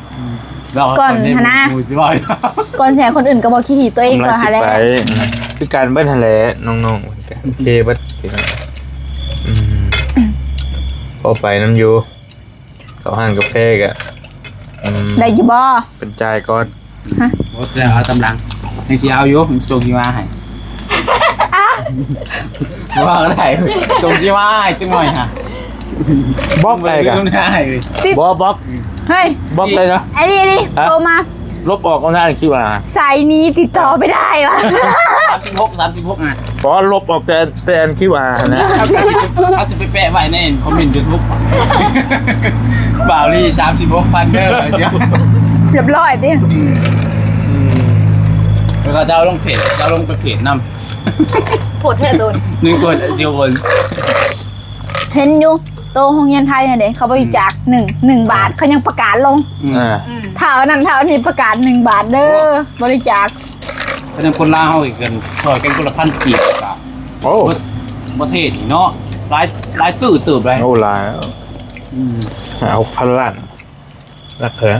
ກ່ອນຫັ້ນນະ ກ່ອນຊິໃຫ້ຄົນອື່ນກໍບໍ່ຂີ້ຖີ່ຕົວເອງກ່ອນຫັ້ນແຫຼະ. ອືມ ຄືກັນເບິດຫັ້ນແຫຼະ ນ້ອງໆ ໂອເຄເບິດ. ອືມ ພໍໄປນຳຢູ່ ເຂົ້າຮ້ານກາແຟກະ ອືມ ໄດ້ຢູ່ບໍ່? ເພິ່ນຈ່າຍກ່ອນ. ຮະ? ບໍ່ ແລ້ວເອົາຕຳຫຼັງ ຍັງຊິເອົາຢູ່ ສົ່ງທີ່ມາໃຫ້. ວ່າໄດ້ ສົ່ງທີ່ມາໃຫ້ຈັກໜ້ອຍຫະ. ບລັອກໄດ້ກະ ບໍ່ບລັອກ. ເຮີ້ຍ ບລັອກໄດ້ນະ. ໄອ້ລີ່ ລີ່ ຮະ? ໂທມາ ລົບອອກເອົາໜ້າ ຄິວອາ ສາຍນີ້ຕິດຕໍ່ໄມ່ໄດ້ຫວາ. ສາມສິບຫົກ ສາມສິບຫົກ ອ່ະ ຂໍລົບອອກແຕ່ ແຕ່ອັນຄິວອາຫັ້ນນະ. ເຮົາຊິໄປແປະໄວ້ໃນຄອມເມັນຢູທູບ ບ່າວລີ ສາມສິບຫົກພັນເດີ. ຮຽບຮ້ອຍຕິ. ອືມ ແລ້ວກໍຈະເອົາລົງເພຈ ຈະເອົາລົງໄປເພຈນຳ. ໂພດແທ້ໂດນ ໜຶ່ງຄົນດຽວຄົນ ເຫັນຢູ່ໂຕໂຮງຮຽນໄທຫັ້ນເດ້ ເຂົາບໍລິຈາກ ອືມ ໜຶ່ງ ໜຶ່ງບາດ ເຂົາຍັງປະກາດລົງ. ອືມ ອ່າ ຖ້າອັນນັ້ນ ຖ້າອັນນີ້ປະກາດໜຶ່ງບາດເດີ ໂອ້ ບໍລິຈາກ. ເພາະນັ້ນຄົນລາວເຮົາອີກກັນ ຊ່ອຍກັນຄົນລະພັນກີບກໍ ໂອ້ ເບິດປະເທດນີ້ເນາະ ຫຼາຍ ຫຼາຍຕື້ເຕີບໄດ໋. ໂອ້ ຫຼາຍ. ອືມ ຫ້າຫົກພັນລ້ານ ຫຼັກເທົ່າໃດ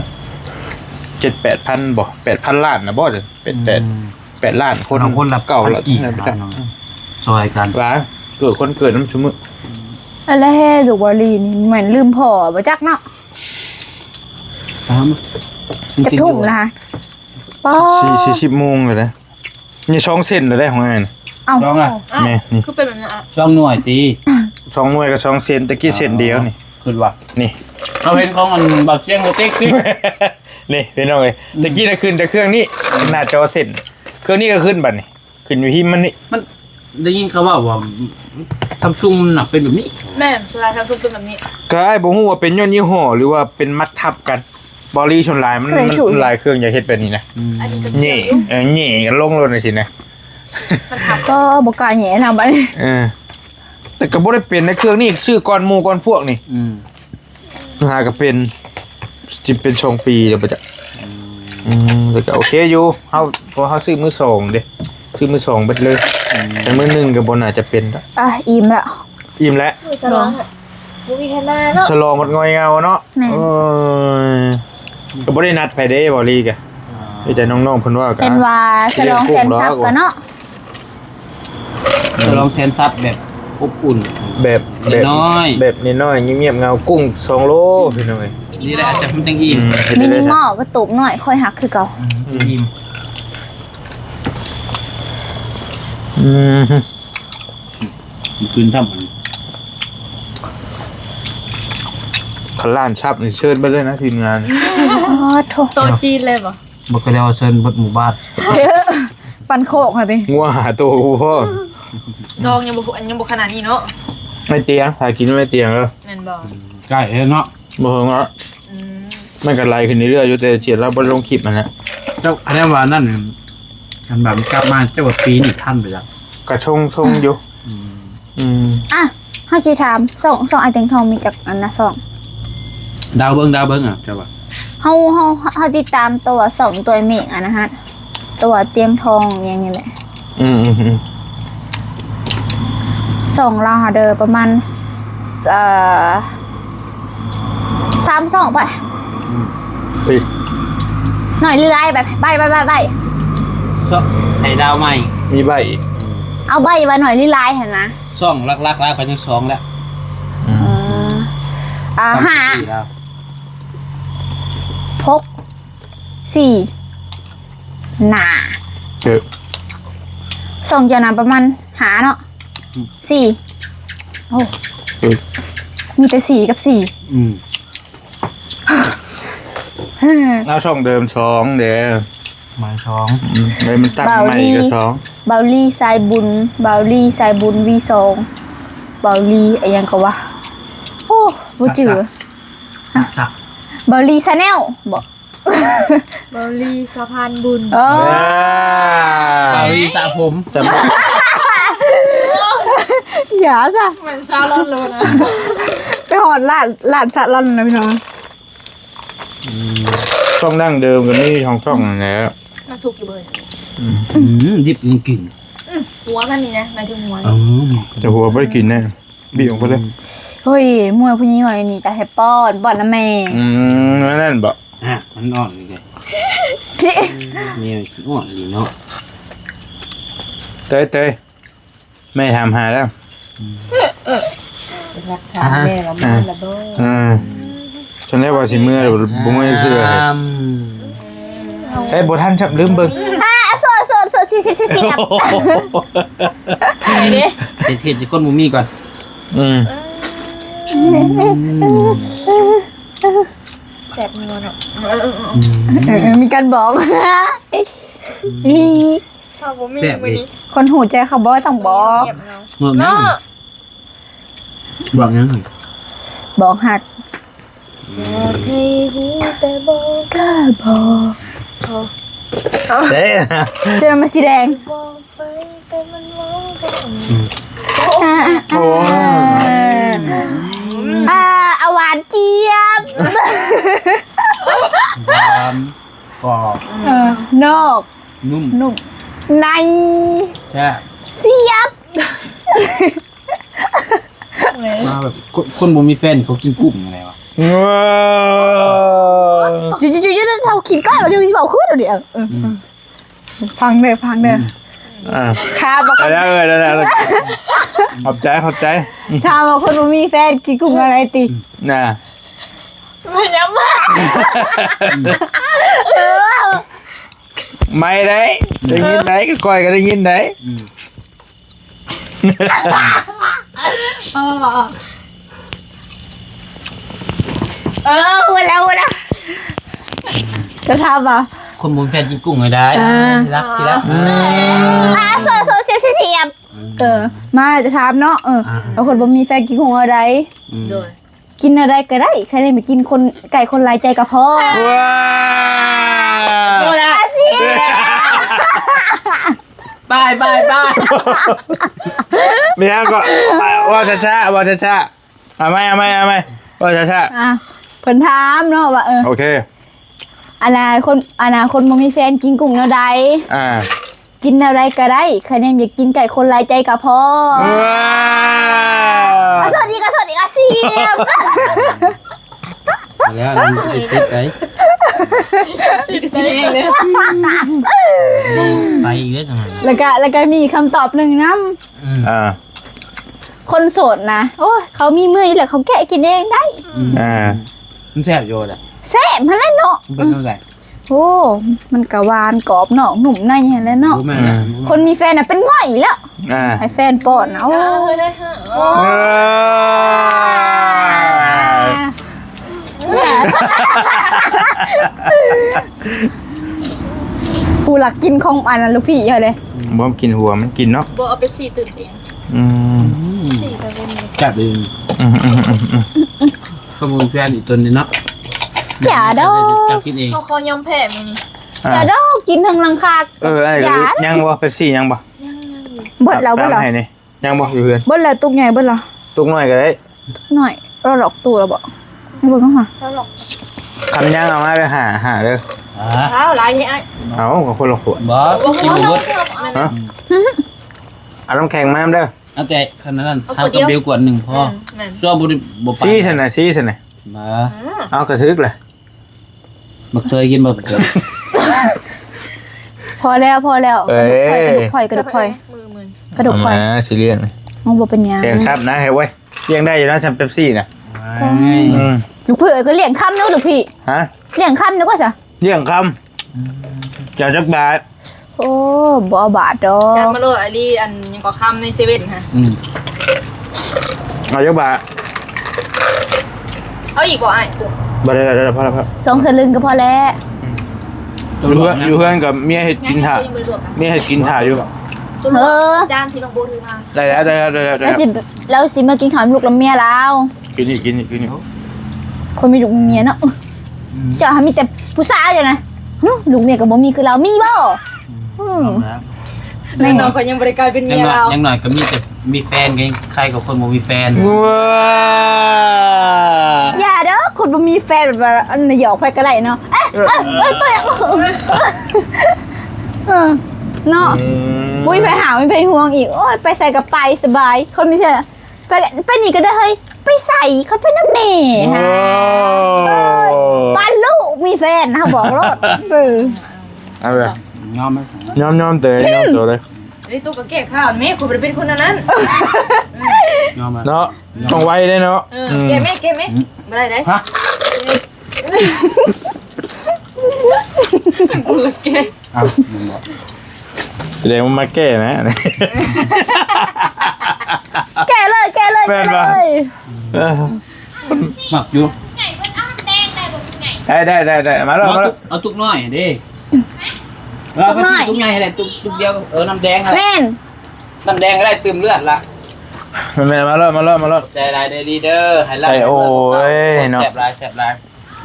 ເຈັດແປດພັນບໍ່ ແປດພັນລ້ານນະບໍ່ ເປັນແປດ ອືມ ແປດລ້ານຄົນ ເກົ້າລ້ານ ເກົ້າລ້ານ ພັນກີບ ຊ່ອຍກັນ ຫຼາຍ ເກີດຄົນເກີດນຳຊຸມື້. ອ ແລ້ວລູກບາລີນີ້ແມ່ນລືມພໍ່ບໍ່ຈັກເນາະ. ຕາມ ຈັກທຸ່ມລະ? ປ້າ ສີ່ ສີ່ສິບໂມງແລ້ວເດ້. ນີ້ສອງເສັ້ນແລ້ວເດ້ຂອງອ້າຍ. ເອົ້າ ສອງລະ? ແມ່ນ ນີ້ ຄືເປັນແບບນັ້ນອະ? ສອງໜ່ວຍຕິ? ສອງໜ່ວຍກັບສອງເສັ້ນ, ຕະກີ້ເສັ້ນດຽວນີ້. ອໍ ຄິດວ່າ ນີ້ ເຮົາເຫັນຂອງອັນບ່າວຊຽງກະຕິກຕິ. ນີ້ພີ່ນ້ອງເອີຍ ອືມ ຕະກີ້ນະຂຶ້ນແຕ່ເຄື່ອງນີ້ ໜ້າຈໍເສັ້ນ, ເຄື່ອງນີ້ກໍຂຶ້ນບັດນີ້. ຂຶ້ນຢູ່ຫິມມັນນີ້ ມັນໄດ້ຍິນເຂົາເວົ້າວ່າ Samsung ມັນນະເປັນແບບນີ້. ແມ່ນ ສ່ວນຫຼາຍ Samsung ເປັນແບບນີ້. ກໍອ້າຍບໍ່ຮູ້ວ່າເປັນຍ້ອນຍີ່ຫໍ້ ຫຼືວ່າເປັນມັດທັບກັນ. ບໍລີສ່ວນຫຼາຍມັນ ມັນຫຼາຍເຄື່ອງຢາກເຮັດແບບນີ້ນະ. ອືມ ແຫຍ່ ເອີ ແຫຍ່ລົງໂລດຈັ່ງຊີ້ນະ. ມັນທັບ ກໍບໍ່ກ້າແຫຍ່ນຳບັດນີ້. ເອີ ແຕ່ກໍບໍ່ໄດ້ເປັນໃນເຄື່ອງນີ້ ຊື້ກ່ອນໝູ່ກ່ອນພວກນີ້. ອືມ ຫາກໍເປັນ ຊິເປັນສອງປີແລ້ວບໍ່ຈັກ. ອືມ ແຕ່ກໍໂອເຄຢູ່ ເຮົາ ເພາະເຮົາຊື້ມືສອງເດ້ ຊື້ມືສອງເບິດເລີຍ. ອືມ ແຕ່ມືໜຶ່ງກໍບໍ່ໜ້າຈະເປັນດອກ. ອ່ະ ອີ່ມລະ ອີ່ມແລ້ວ. ສະຫຼອງ ບໍ່ມີໃຜມາເນາະ ສະຫຼອງໝົດງອຍເຫງົາເນາະ. ແມ່ນ ເອີ ກໍບໍ່ໄດ້ນັດໃຜເດ້ ບໍລີກະ ອ່າ ມີແຕ່ນ້ອງໆເພິ່ນວ່າ ເຫັນວ່າສະຫຼອງແສນຊັບກັນເນາະ. ສະຫຼອງແສນຊັບແບບອົບອຸ່ນ ແບບ ແບບນ້ອຍ ແບບນ້ອຍໆ ງຽບໆ ເຫງົາ ກຸ້ງສອງໂລ ພີ່ນ້ອງເອີຍ. ນີ້ແຫຼະ ອາດຈະມັນຈັ່ງອີ່ມ. ອືມ ມິນິມໍ ກະຕູບນ້ອຍ ຂ້ອຍຮັກຄືເກົ່າ. ອືມ ອີ່ມ. ອືມ ຄືນຊ້ຳ ຄັນລ້ານຊັບນີ້ເຊີນເບິດເລີຍນະ ທີມງານ. ອໍ ໂທ້ ໂຕະຈີນເລີຍບໍ່? ບໍ່ ກໍແລ້ວເຊີນເບິດໝູ່ບ້ານ ປັ່ນໂຄກຫັ້ນຕິ ງົວຫ້າໂຕພໍ. ດອງຍັງບໍ່ ອັນ ຍັງບໍ່ຂະໜາດນີ້ເນາະ. ໄມ້ຕຽງ ຖ້າກິນໄມ້ຕຽງເດີ. ແມ່ນບໍ່? ໃກ້ເດ້ເນາະ ບໍ່ເຖິງເນາະ. ອືມ ມັນກໍໄຫຼຂຶ້ນເລື້ອຍໆຢູ່ ແຕ່ເສຍລາວບໍ່ໄດ້ລົງຄລິບຫັ້ນນະ. ເຈົ້າ ຄັນວ່ານັ້ນ ຄັນວ່າມັນກັບມາ ເຈົ້າວ່າປີນີ້ທັນບໍ່ຈັກ? ກະຊົງ ຊົງຢູ່. ອືມ ອືມ ອ່ະ ເຮົາຊິຖາມ ຊ່ອງ ຊ່ອງອ້າຍຕຽງທອງມີຈັກອັນນະ ຊ່ອງ? ດາວເບິ່ງ ດາວເບິ່ງ ອ່ະ ເຈົ້າວ່າ ເຮົາ ເຮົາ ເຮົາຕິດຕາມຕົວຊ່ອງຕົວເມກອັນນະຮະ ຕົວຕຽງທອງຫຍັງນີ້ແຫຼະ. ອືມ ອືມ ອືມ ຊ່ອງລາວເດີ ປະມານ ເອີ ສາມຊ່ອງໄປ. ອືມ ເອີຍ ໜ້ອຍຫຼືຫຼາຍ? ໃບ້ ໃບ້ ໃບ້ ໃບ້ ໃບ້ ຊ່ອງ ໃຫ້ດາວໃໝ່ ມີໃບ້ອີກ. ເອົາໃບ້ວ່າໜ້ອຍຫຼືຫຼາຍຫັ້ນນະ. ຊ່ອງຫຼັກໆ ລາວກໍຍັງສອງແຫຼະ. ອືມ ເອີ ອ່າ ຫ້າ ສີ່ລາວ ຫົກ ສີ່ ໜ້າ ເອີ ຊ່ອງເຈົ້ານະປະມານຫ້າເນາະ. ອືມ ສີ່ ໂອ້ ເອີ ມີແຕ່ສີ່ກັບສີ່. ອືມ ເອົາຊ່ອງເດີມສອງເດ້. ໝາຍສອງ ອືມ ເອີ ມັນຕັ້ງໃໝ່ກໍສອງ. ເບົາລີສາຍບຸນ ເບົາລີສາຍບຸນ ວີສອງ ເບົາລີອີ່ຫຍັງກໍວ່າ ໂອ້ ບໍ່ຈື່ ສະ ສະ ສະ ເບົາລີຊາແນວບໍ? ເບົາລີສະພານບຸນ ເອີ ເບົາລີສະຜົມ ຈຳ ຢ່າຊະ ມັນຊາລອນໂລດນະ ໄປຮອດຮ້ານ ຮ້ານຊາລອນແລ້ວພີ່ນ້ອງ. ອືມ ຊ່ອງດັ້ງເດີມກໍມີສອງຊ່ອງນັ້ນແຫຼະ. ມັນສຸກຢູ່ເບີດ ອືມ ອືມ ດິບຍັງກິນ ອືມ ຫົວມັນນີ້ນະ ໝາຍເຖິງຫົວ. ອືມ ແຕ່ຫົວບໍ່ໄດ້ກິນແນ່ ບີບອອກໄປເລີຍ. ໂອ້ຍ ມວຍຜູ້ຍິງນ້ອຍນີ້ກໍໃຫ້ປ້ອນ ປ້ອນນຳແມ່. ອືມ ອັນນັ້ນບໍ? ອ່ະ ມັນອ່ອນນີ້ເດ້ ແມ່ອ່ອນອີ່ຫຼີເນາະ. ເຕີຍ ເຕີຍ ແມ່ຖາມຫາແລ້ວ. ອືມ ໄປຮັກຖາມແມ່ວ່າມາແລ້ວບໍ່? ອ່າ ຈັ່ງໃດວ່າຊິເມືອ ບໍ່ເມືອເທື່ອ. ອືມ ເອີ ບໍ່ທັນຈັບ ລືມເບິ່ງ. ອ່າ ໂສດ ໂສດ ໂສດ ສີ່ສິບ ສີ່ສິບ ໄປເດ້ ເຮັດ ເຮັດໃຫ້ຄົນບໍ່ມີກ່ອນ. ອືມ ອືມ ແຊບນົວເນາະ. ເອີ ມີການບອກ ເຮົາບໍ່ມີມື້ນີ້ ຄົນຮູ້ໃຈເຂົາບໍ່ຕ້ອງບອກ. ບອກຫຍັງ? ບອກຫຍັງ? ບອກຮັກ ບອກໃຫ້ຮູ້ແຕ່ບອກ ກໍບອກ. ເອີ ເດ້ ຈະນຳມາສີແດງ ບອກໄປແຕ່ມັນເວົ້າບໍ່ອອກ. ອືມ ອ່າ ໂອ້ ອ່າ ອ່າ ອາ ຫວານຈຽບ ຫວານ ກອບ ເອີ ນອກ ນຸ້ມ ນຸ້ມ ໃນ ແຊບ ສຽບ. ມາແບບຄົນ ຄົນບໍ່ມີແຟນເຂົາກິນກຸ້ງຈັ່ງໃດວະ? ຢູ່ໆໆໆ ເຮົາກິນກ້ອຍວ່າເລື່ອງຊິເວົ້າຄືນເດ. ເອີ ອືມ ຟັງເດີ ຟັງເດີ. ອືມ ອ່າ ຖ້າບໍ່ ໄດ້ແລ້ວ ເອີ ໄດ້ແລ້ວ ຂອບໃຈ ຂອບໃຈ ຖ້າວ່າຄົນບໍ່ມີແຟນກິນກຸ້ງແນວໃດຕິ ນະ ມັນຍັງມາ ໄໝ້ໄດ໋ ໄດ້ຍິນໄດ໋ ຂ້ອຍກໍໄດ້ຍິນໄດ໋ ອືມ ເອີ ເອີ ຮູ້ແລ້ວ ຮູ້ແລ້ວ ຈະຖາມວ່າ ຄົນບໍ່ມີແຟນກິນກຸ້ງໃຫ້ໄດ້ ອ່າ ທີ່ລັກ ທີ່ລັກ ອືມ ອ່າ ໂຊ ໂຊ ສຽບ ສຽບ ສຽບ ເອີ ມາຈະຖາມເນາະ ເອີ ອ່າ ວ່າຄົນບໍ່ມີແຟນກິນກຸ້ງແນວໃດ ອືມ ໂດຍ ກິນແນວໃດກໍໄດ້ ແຄ່ໄດ້ໄປກິນຄົນ ໃກ້ຄົນຫຼາຍໃຈກໍພໍ ວ້າ ໂຊລະ ອາຊີບ ໄປ ໄປ ໄປ ແມ່ນຫຍັງກໍ ເວົ້າຊ້າໆ ເວົ້າຊ້າໆ ເອົາໃໝ່ ເອົາໃໝ່ ເອົາໃໝ່ ເວົ້າຊ້າໆ ອ່າ ເພິ່ນຖາມເນາະວ່າ ເອີ ໂອເຄ ອະນາຄົນ ອະນາຄົນບໍ່ມີແຟນກິນກຸ້ງແນວໃດ ອ່າ ກິນແນວໃດກໍໄດ້ ຂະແນນຢາກກິນໄກ່ຄົນຫຼາຍໃຈກໍພໍ ວ້າ ອ່າ ສອດອີກ ອ່າ ສອດອີກ ອ່າ ສຽບ ແລ້ວ ໄປອີກແລ້ວ ແລ້ວກໍ ແລ້ວກໍມີຄຳຕອບໜຶ່ງນຳ ອືມ ອ່າ ຄົນໂສດນະ ໂອ້ຍ ເຂົາມີມືຢູ່ແລ້ວ ເຂົາແກະກິນເອງໄດ້ ອ່າ ມັນແຊບຢູ່ແຫຼະ ແຊບຫັ້ນແຫຼະເນາະ ມັນເປັນແນວໃດ? ໂອ້ ມັນກະຫວານກອບນອກນຸ່ມໃນຫັ້ນແຫຼະເນາະ ຄົນມີແຟນນະເປັນງ່ອຍແລ້ວ ອ່າ ໃຫ້ແຟນປ້ອນນະ ໂອ້ ເອີ ຜູ້ລັກກິນຂອງອັນນັ້ນລູກພີ່ເຮົາເດ້ ບໍ່ກິນຫົວມັນກິນເນາະ ບໍ່ເອົາເປັບຊີຕື່ມເອງ ອືມ ເປັບຊີກໍເປັນ ແຊບດີ ອືມໆ ຂະບວນການອີກຕົນນີ້ເນາະ ຢ່າດອກ ຈັບກິນເອງ ເຮົາຂໍຍອມແພ້ມື້ນີ້ ອ່າ ຢ່າດອກ ກິນເທິງຫຼັງຄາ ເອີ ອ້າຍກໍຍັງບໍ່ ເປັບຊີຍັງບໍ່ ຍັງ ເບິດແລ້ວ ເບິດແລ້ວ ໃຫ້ນີ້ ຍັງບໍ່ ຢູ່ເຮືອນ ເບິດແລ້ວ ຕຸກໃຫຍ່ເບິດແລ້ວ ຕຸກນ້ອຍກໍໄດ້ ຕຸກນ້ອຍ ລະລອກຕູ້ລະບໍ່ ໃຫ້ເບິ່ງເອົາຫາ ລະລອກ ຄັນຍັງເອົາມາເດີ ຫ້າ ຫ້າເດີ ອ້າວ ຫຼາຍແທ້ອ້າຍ ເອົາ ກໍຄົນລະຂວດ ບໍ່ ກິນບໍ່ເບິດ ຮະ ເອົານ້ຳແຂງມານຳເດີ ເອົາແຕ່ຂະໜາດນັ້ນ ເອົາຂວດດຽວ ເຮົາກັບບິວກວດໜຶ່ງພໍ ອືມ ແມ່ນ ສ່ວນບໍ່ໄດ້ ບໍ່ປານ ຊີ້ຊັ້ນນະ ຊີ້ຊັ້ນນະ ມາ ອືມ ເອົາກະຖືກລະ ບັກເຕີຍກິນບໍ່ ບັກເຕີຍ ພໍແລ້ວ ພໍແລ້ວ ເອີຍ ກະດູກຂ້ອຍ ກະດູກຂ້ອຍ ກະດູກຂ້ອຍ ມາຊິລ້ຽງ ມັນບໍ່ເປັນຫຍັງ ແຊງຊັບນະ ເຮີ້ຍ ລ້ຽງໄດ້ຢູ່ນະ ຊຳເປັບຊີນະ ອືມ ລູກພີ່ເອີຍ ກໍລ້ຽງຄຳເນາະ ລູກພີ່ ຮະ ລ້ຽງຄຳເນາະ ກວ່າຊະ ລ້ຽງຄຳ ເຈົ້າຈັກບາດ ໂອ້ ບໍ່ເອົາບາດດອກ ຈັດມາໂລດ ອາລີ ອັນຫຍັງກໍຄຳໃນເຊເວັ່ນຫັ້ນ ອືມ ເອົາຈັກບາດ ເອົາອີກບໍ່ອ້າຍ ບໍ່ໄດ້ ໄດ້ ໄດ້ ພໍແລ້ວ ພໍແລ້ວ ສອງເທື່ອລຶ່ງກໍພໍແລ້ວ ຢູ່ເຮືອນ ຢູ່ເຮືອນກັບເມຍເຮັດກິນຖ້າ ເມຍເຮັດກິນຖ້າຢູ່ ເອີ ຈານທີ່ນ້ອງໂບຖືມາ ໄດ້ແລ້ວ ໄດ້ແລ້ວ ໄດ້ແລ້ວ ລາວຊິ ລາວຊິມາກິນຂ້າວນຳລູກນຳເມຍລາວ ກິນອີກ ກິນອີກ ກິນອີກ ຄົນມີລູກມີເມຍເນາະ ອືມ ເຈົ້າຫາມີແຕ່ຜູ້ສາວເຈົ້ານະ ຫື ລູກເມຍກໍບໍ່ມີຄືລາວ ມີບໍ່? ອືມ ອືມ ແມ່ນ ນ້ອງຂ້ອຍຍັງບໍ່ໄດ້ກາຍເປັນເມຍລາວ ຢ່າງໜ້ອຍກໍມີແຕ່ມີແຟນກໍຍັງໄຄກວ່າຄົນບໍ່ມີແຟນ ວ້າ ຢ່າເດີ ຄົນບໍ່ມີແຟນແບບວ່າ ອັນ ຫຍອກໃຜກໍໄດ້ເນາະ ເອີ ເອີ ເອີ ເອີ ເນາະ ອືມ ບໍ່ມີໃຜຫາ ບໍ່ມີໃຜຫ່ວງອີກ ໂອ້ຍ ໄປໃສກໍໄປສະບາຍ ຄົນມີແຟນ ໄປ ໄປນີ້ກໍໄດ້ເຮີ້ຍ ໄປໃສ ຂ້ອຍໄປນຳແມ່ຫາ ໂອ້ ເອີຍ ປານລູກມີແຟນ ເຮົາບອກໂລດ ເອີ ເອົາເລີຍ ຍອມໄໝ? ຍອມ ຍອມເຕີ ຍອມໂຕເລີຍ ເອີຍ ໂຕກໍແກ້ຂ່າວແມ່ ຂ້ອຍບໍ່ໄດ້ເປັນຄົນອັນນັ້ນ ຍອມໄໝ? ເນາະ ຕ້ອງໄວເດ້ເນາະ ເອີ ອືມ ແກ້ແມ່ ແກ້ແມ່ ອືມ ບໍ່ໄດ້ເດ້ ຮະ? ກູແກ້ ອ້າວ ແສດງວ່າມາແກ້ນະ ແກ້ເລີຍ ແກ້ເລີຍ ແມ່ນບໍ່? ແກ້ເລີຍ ເອີ ມັກຢູ່ ໄດ້ ໄດ້ ໄດ້ ມາໂລດ ມາໂລດ ເອົາຕຸກນ້ອຍເດ້ ເອົາຕຸກນ້ອຍ ຕຸກໃຫຍ່ໃຫ້ໄດ້ ຕຸກ ຕຸກດຽວ ເອີ ນ້ຳແດງຫັ້ນແຫຼະ ແມ່ນ ນ້ຳແດງກໍໄດ້ ຕື່ມເລືອດລະ ແມ່ນໆ ມາໂລດ ມາໂລດ ມາໂລດ ຂອບໃຈຫຼາຍເດີລີເດີ ໃຫ້ລາບ ໂອ້ຍ ເນາະ ແຊບຫຼາຍ ແຊບຫຼາຍ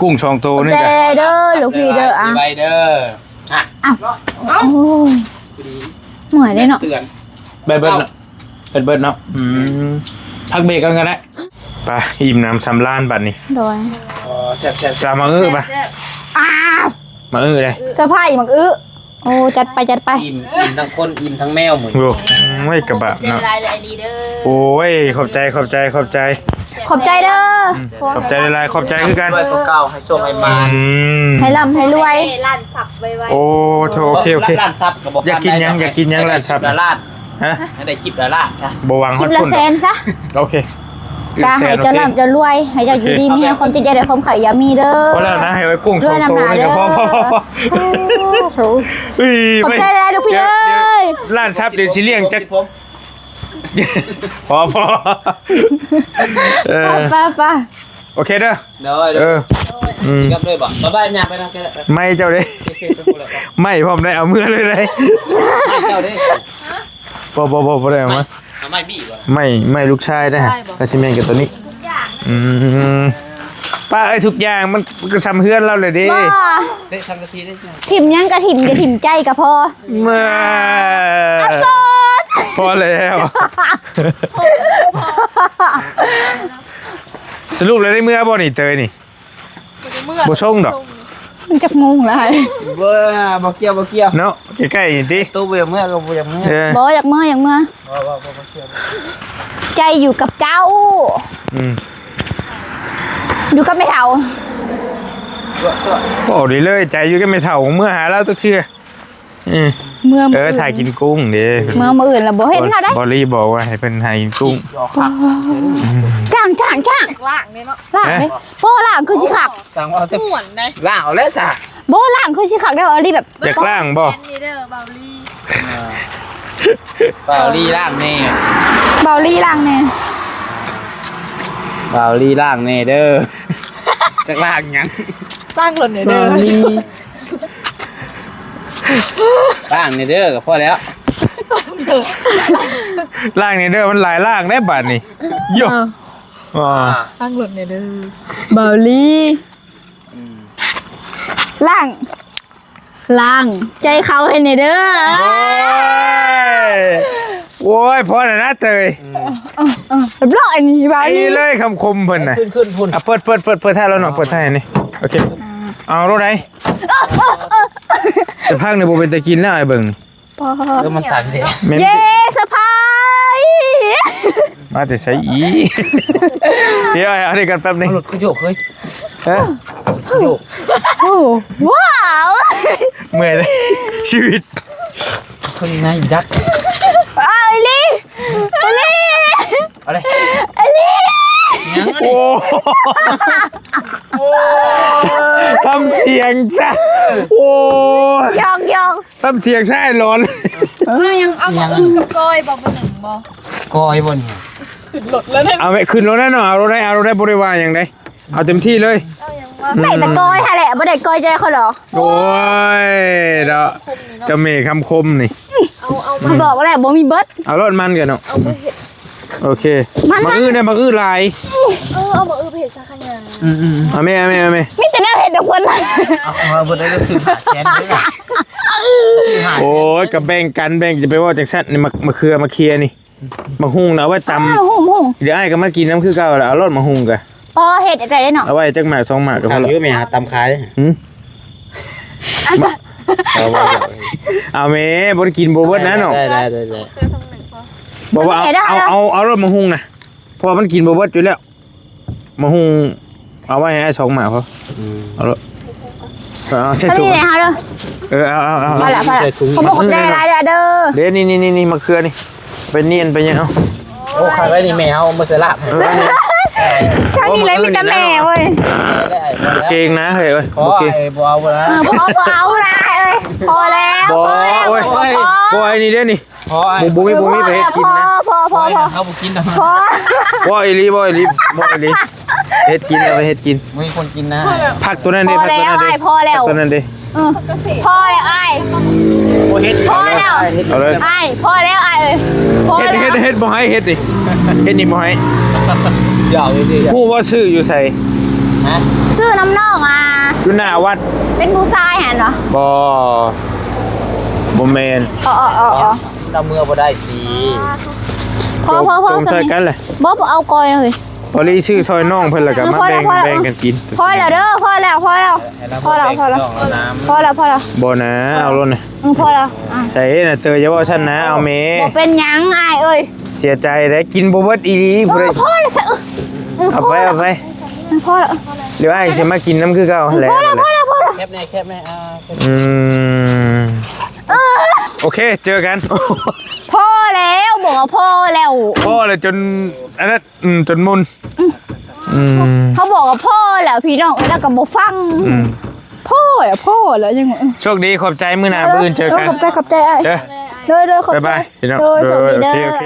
ກຸ້ງສອງໂຕນີ້ ຂອບໃຈເດີລູກພີ່ເດີ ອ່ະ ໄວເດີ ອ່ະ ອ້າວ ໂອ້ຍ ເມື່ອຍເດ້ເນາະ ເຕືອນ ໄປເບິດເນາະ ເບິດເນາະ ອືມ ພັກເບຣກກ່ອນກໍໄດ້ ໄປ ອີ່ມໜຳສຳລານບັດນີ້ ໂດຍ ອໍ ແຊບໆ ຕາມມາເອີ ໄປ ແຊບໆ ອ້າວ ມາເອີເດ້ ເຊີໄພຣສ໌ໝາກອຶ ໂອ້ ຈັດໄປ ຈັດໄປ ອີ່ມ ອີ່ມທັງຄົນ ອີ່ມທັງແມວມື້ນີ້ ໂອ້ຍ ກະບາບເນາະ ຂອບໃຈຫຼາຍໆເດີ ໂອ້ຍ ຂອບໃຈ ຂອບໃຈ ຂອບໃຈ ແຊບ ຂອບໃຈເດີ. ອືມ ຂອບໃຈຫຼາຍໆ ຂອບໃຈຄືກັນ. ດ້ວຍກວ່າເກົ່າ ໃຫ້ໂຊກໃຫ້ໝານ. ອືມ ໃຫ້ລ່ຳໃຫ້ລວຍ. ລ້ານຊັບໄວໆ. ໂອ້ ໂຖ ໂອເຄ ໂອເຄ. ລ້ານຊັບກໍບໍ່ ຢາກກິນຫຍັງ ຢາກກິນຫຍັງ ລ້ານຊັບນະ? ລ້ານ. ຮະ? ໃຫ້ໄດ້ຄລິບລະລ້ານຊະ. ບໍ່ຫວັງຮອດພຸ້ນດອກ. ຄລິບລະແສນຊະ. ໂອເຄ. ກະໃຫ້ເຈົ້າລ່ຳເຈົ້າລວຍ ໃຫ້ເຈົ້າຢູ່ດີມີແຮງ ຄວາມເຈັບຢ່າໄດ້ຄວາມໄຂ້ຢ່າມີເດີ. ພໍແລ້ວນະ ໃຫ້ໄອ້ກຸ້ງສອງໂຕນີ້ກໍພໍ. ເຮີ້ຍ ຂອບໃຈຫຼາຍໆ ລູກພີ່ເອີຍ. ລ້ານຊັບເດຊິລ້ຽງຈັກ ພໍ ພໍ ເອີ ໄປ ໄປ ໄປ. ໂອເຄເດີ. ໂດຍ ເອີ ອືມ ກັບເລີຍບໍ່? ບາຍບາຍ ຍ່າງໄປນຳກັນ. ໄມ້ເຈົ້າເດ້ ໄມ້ພ້ອມໄດ້ ເອົາເມືອເລີຍໄດ໋. ໄມ້ເຈົ້າເດ້. ບໍ່ ບໍ່ ບໍ່ ບໍ່ໄດ້ເອົາມາ. ເອົາໄມ້ບີ່ບໍ່? ໄມ້ ໄມ້ລູກຊາຍໄດ້ຫະ. ກໍຊິແມ່ນກັບຕົວນີ້. ອືມ ປ້າເອີຍ ທຸກຢ່າງມັນ ມັນກໍຊ່ຳເຮືອນລາວແຫຼະເດ້. ເຕະສັງກະສີໄດ້. ຖິ້ມຫຍັງກໍຖິ້ມ ຢ່າຖິ້ມໃຈກໍພໍ. ມາ ອາສອນ ພໍແລ້ວ. ສະຫຼຸບແລ້ວໄດ້ເມືອບໍ່ນີ້ ເຕີຍນີ້? ບໍ່ໄດ້ເມືອ ບໍ່ສົ່ງດອກ. ມັນຈັກໂມງລະ? ບໍ່ ບໍ່ກ່ຽວ ບໍ່ກ່ຽວເນາະ ໃກ້ໆນີ້ຕິ. ໂຕບໍ່ຢາກເມືອກໍບໍ່ຢາກເມືອ. ເອີ ບໍ່ ຢາກເມືອ ຢາກເມືອ. ບໍ່ ບໍ່ ບໍ່ ບໍ່ກ່ຽວ. ໃຈຢູ່ກັບເຈົ້າ. ອືມ ຢູ່ກັບແມ່ເຖົ້າ. ເວົ້າດີເລີຍ ໃຈຢູ່ກັບແມ່ເຖົ້າ ເມືອຫາລາວຈັກເທື່ອ. ອືມ ເມືອ ເອີ ມື້ອື່ນ ຖ້າກິນກຸ້ງເດ້. ເມືອມື້ອື່ນລະບໍ່ເຫັນເຮົາໄດ໋. ບອລລີບອກວ່າໃຫ້ເພິ່ນຫາກິນກຸ້ງ. ຈ້າງ ຈ້າງ ຈ້າງ ລ້າງເດ້ເນາະ ລ້າງເດ້. ໂອ້ ລ້າງຄືຊິຄັກ ຈ້າງວ່າແຕ່ ມ່ວນໄດ໋. ລ້າງເອົາແລ້ວຊະ. ບໍ່ ລ້າງຄືຊິຄັກເດ້ ບອລລີແບບ ຢາກລ້າງບໍ່? ອັນນີ້ເດີ ບອລລີ. ບອລລີລ້າງແດ່ ບອລລີລ້າງແດ່ ບອລລີລ້າງແດ່ເດີ. ຈັກລ້າງຫຍັງ? ລ້າງລົດແດ່ເດີ ບອລລີ. ລ້າງແດ່ເດີກໍພໍແລ້ວ. ລ້າງແດ່ເດີ ມັນຫຼາຍລ້າງໄດ໋ບາດນີ້. ໂຢ ອ່າ ລ້າງລົດແດ່ເດີ ບອລລີ. ອືມ ລ້າງ ລ້າງໃຈເຂົາໃຫ້ແດ່ເດີ. ໂອ້ຍ ໂອ້ຍ ພໍແລ້ວນະເຕີຍ. ອືມ ເອີ ເອີ ຮຽບຮ້ອຍນີ້ ບາດນີ້ ນີ້ເລີຍຄຳຄົມເພິ່ນນະ. ຂຶ້ນ ຂຶ້ນພຸ້ນ. ອ່ະ ເປີດ ເປີດ ເປີດ ເປີດທ້າຍແລ້ວເນາະ ເປີດທ້າຍນີ້. ໂອເຄ ເອົາໂລດໄດ໋. ແຕ່ຜັກນີ້ບໍ່ເປັນຕາກິນແລ້ວ ອ້າຍເບິ່ງ. ພໍ ເອີ ມັນຕັນເດ້. ແມ່ນ ເຢ້ ເຊີໄພຣ. ມາແຕ່ໃສອີກ? ດຽວ ເອົານີ້ກ່ອນແປັບໜຶ່ງ. ລົດຄືໂຍກເຮີ້ຍ. ຮະ? ໂອ້ ວ້າວ ເມື່ອຍເດ້ ຊີວິດ ຄົນໃນຍັກ. ເອີ ອີ່ຫຼີ ອີ່ຫຼີ ເອົາເດ້ ອີ່ຫຼີ. ໂອ້ ໂອ້ ທຳສຽງຊະ. ໂອ້ ຢອກໆ. ທຳສຽງຊະ ຫຼອນ. ເອົາຫຍັງ ເອົາໝາກອຶ່ງກັບກ້ອຍບໍ່? ບໍ່ໜຶ່ງບໍ່? ກ້ອຍບໍ່ນີ້? ຂຶ້ນລົດແລ້ວເດ້. ເອົາແມ່ ຂຶ້ນລົດແລ້ວເນາະ ເອົາໂລດໄດ໋ ເອົາໂລດໄດ໋ ບໍ່ໄດ້ວ່າຫຍັງເດ້. ເອົາເຕັມທີ່ເລີຍ. ເອົາຫຍັງວະ? ໄດ້ແຕ່ກ້ອຍຫັ້ນແຫຼະ ບໍ່ໄດ້ກ້ອຍໃຈເຂົາດອກ. ໂອ້ຍເນາະ ຄຳເມຄຳຄົມນີ້. ເອົາ ເອົາ ມັນບອກແລ້ວບໍ່ມີເບິດ. ເອົາໂລດມັນກັນເນາະ. ເອົາໄປເຮັດ. ໂອເຄ ໝາກອຶນະ ໝາກອຶຫຼາຍ. ເອີ ເອົາໝາກອຶໄປເຮັດສັງຂະຫຍາ. ອືມໆ ເອົາແມ່ ເອົາແມ່ ເອົາແມ່. ມີແຕ່ແນວເຮັດດອກເພິ່ນ. ເອົາ ເອົາເບິດເລີຍ ຊື້ຫ້າແສນເລີຍ. ໂອ້ຍ ກໍແບ່ງກັນ ແບ່ງ ຢ່າໄປເວົ້າຈັ່ງຊັ້ນ. ນີ້ ໝາກ ໝາກເຂືອ ໝາກເຂືອນີ້ ໝາກຫຸ່ງນະ ເອົາໄວ້ຕຳ. ເອົາຫຸ່ງ ຫຸ່ງ. ດຽວອ້າຍກໍມາກິນນຳຄືເກົ່າລະ. ເອົາໂລດໝາກຫຸ່ງກະ ພໍເຮັດໄດ້ເນາະ. ເອົາໄວ້ຈັກໝາກສອງໝາກກໍພໍລະ. ເອົາແມ່ຫາຕຳຂາຍ. ຫື? ເອົາ ເອົາແມ່ ບໍ່ໄດ້ກິນບໍ່ເບິດນະເນາະ. ໄດ້ ໄດ້ ໄດ້ ໄດ້. ບອກວ່າເອົາ ເອົາ ເອົາໂລດໝາກຫຸ່ງນະ ເພາະວ່າມັນກິນບໍ່ເບິດຢູ່ແລ້ວ. ໝາກຫຸ່ງເອົາໄວ້ໃຫ້ອ້າຍສອງໝາກພໍ. ອືມ ເອົາໂລດ. ເອົາ ໃສ່ຖົງ ເອົາເດີ. ເອີ ເອົາ ເອົາ ເອົາ ພໍລະ ພໍລະ. ຂອບໃຈຫຼາຍເດີ. ເດ້ ນີ້ ນີ້ ນີ້ ນີ້ ໝາກເຂືອນີ້ ໄປນຽນໄປຫຍັງເອົາ. ໂອ້ ຄັກໄດ໋ນີ້ ແມ່ເຮົາເອົາມາໃສ່ລາບ. ເອີ ທາງນີ້ແຫຼະມີແຕ່ແມ່ເວີຍ. ເກັ່ງນະເຮີ້ຍເອີຍ. ບໍ່ເກັ່ງ ບໍ່ເອົາລະ. ເອີ ບໍ່ເອົາ ບໍ່ເອົາລະເອີຍ. ພໍແລ້ວ ບໍ່ ພໍແລ້ວ. ໂອ້ຍ ພໍ ພໍ ບໍ່ ອັນນີ້ເດ້ນີ້. ພໍ ບໍ່ ບໍ່ມີ ບໍ່ມີໄປເຮັດກິນນະ. ພໍ ພໍ ພໍ ພໍ ເຮົາບໍ່ກິນດອກ. ພໍ ບໍ່ ອີ່ຫຼີ ບໍ່ ອີ່ຫຼີ ບໍ່ ອີ່ຫຼີ. ເຮັດກິນ ເອົາໄປເຮັດກິນ ບໍ່ມີຄົນກິນນະ. ຜັກຕົວນັ້ນເດ້ ພໍແລ້ວ ຜັກຕົວນັ້ນເດ້ ອ້າຍ ພໍແລ້ວ ຜັກຕົວນັ້ນເດ້. ເອີ ພໍແລ້ວອ້າຍ. ບໍ່ເຮັດ ພໍແລ້ວ ເອົາເລີຍ ອ້າຍ. ພໍແລ້ວອ້າຍເອີຍ. ພໍແລ້ວ ເຮັດ ເຮັດ ເຮັດບໍ່ໃຫ້ເຮັດນີ້ ເຮັດນີ້ບໍ່ໃຫ້. ຢາກເຮັດ ຮູ້ບໍ່ຊື້ຢູ່ໃສ? ຮະ? ຊື້ນຳນ້ອງ ອ່າ ຢູ່ໜ້າວັດ. ເປັນຜູ້ຊາຍຫັ້ນຫວາ? ບໍ່ ບໍ່ແມ່ນ. ອໍ ອໍ ອໍ ອໍ ນຳເມືອບໍ່ໄດ້ຕິ. ພໍ ພໍ ພໍ ຊ່ອຍກັນແຫຼະ. ບໍ່ ບໍ່ເອົາກ້ອຍເລີຍ. ພໍລີຊື້ຊ່ອຍນ້ອງເພິ່ນ ແລ້ວກໍມາແບ່ງ ເອີ ພໍແລ້ວ ພໍແລ້ວ ແບ່ງກັນກິນ. ພໍແລ້ວເດີ ພໍແລ້ວ ພໍແລ້ວ ພໍແລ້ວ ພໍແລ້ວ ພໍແລ້ວ. ບໍ່ນະ ເອົາໂລດນະ. ອືມ ພໍແລ້ວ. ອ່າ ໃສ່ນະເຕີຍ ຢ່າເວົ້າຊັ້ນນະ ເອົາແມ່. ບໍ່ເປັນຫຍັງອ້າຍເອີຍ. ເສຍໃຈເດ້ ກິນບໍ່ເບິດອີ່ຫຼີ. ເອີ ຜູ້ໃດ ພໍແລ້ວຊະ. ເອີ ເອີ ເອົາໄປ ພໍແລ້ວ ເອົາໄປ ມັນພໍແລ້ວ ດຽວອ້າຍຊິມາກິນນຳຄືເກົ່າແຫຼະ ພໍແລ້ວ ພໍແລ້ວ ພໍແລ້ວ ແຄບແນ່ ແຄບແນ່ ອ່າ ອືມ ເອີ ໂອເຄ ເຈີກັນ ພໍແລ້ວ ບອກວ່າພໍແລ້ວ ພໍແລ້ວຈົນ ອັນນັ້ນ ອືມ ຈົນໝຸ່ນ ອືມ ອືມ ເຮົາບອກວ່າພໍແລ້ວ ພີ່ນ້ອງເອີຍ ແລ້ວກໍບໍ່ຟັງ ອືມ ພໍແລ້ວ ພໍແລ້ວ ຍັງ ໂຊກດີ ຂອບໃຈ ມື້ໜ້າມື້ອື່ນເຈີກັນ ເອີ ຂອບໃຈ ຂອບໃຈອ້າຍ ເຈີ ໂດຍ ໂດຍ ຂອບໃຈ ບາຍບາຍ ພີ່ນ້ອງ ໂດຍ ໂດຍ ໂຊກດີເດີ ໂອເຄ ໂອເຄ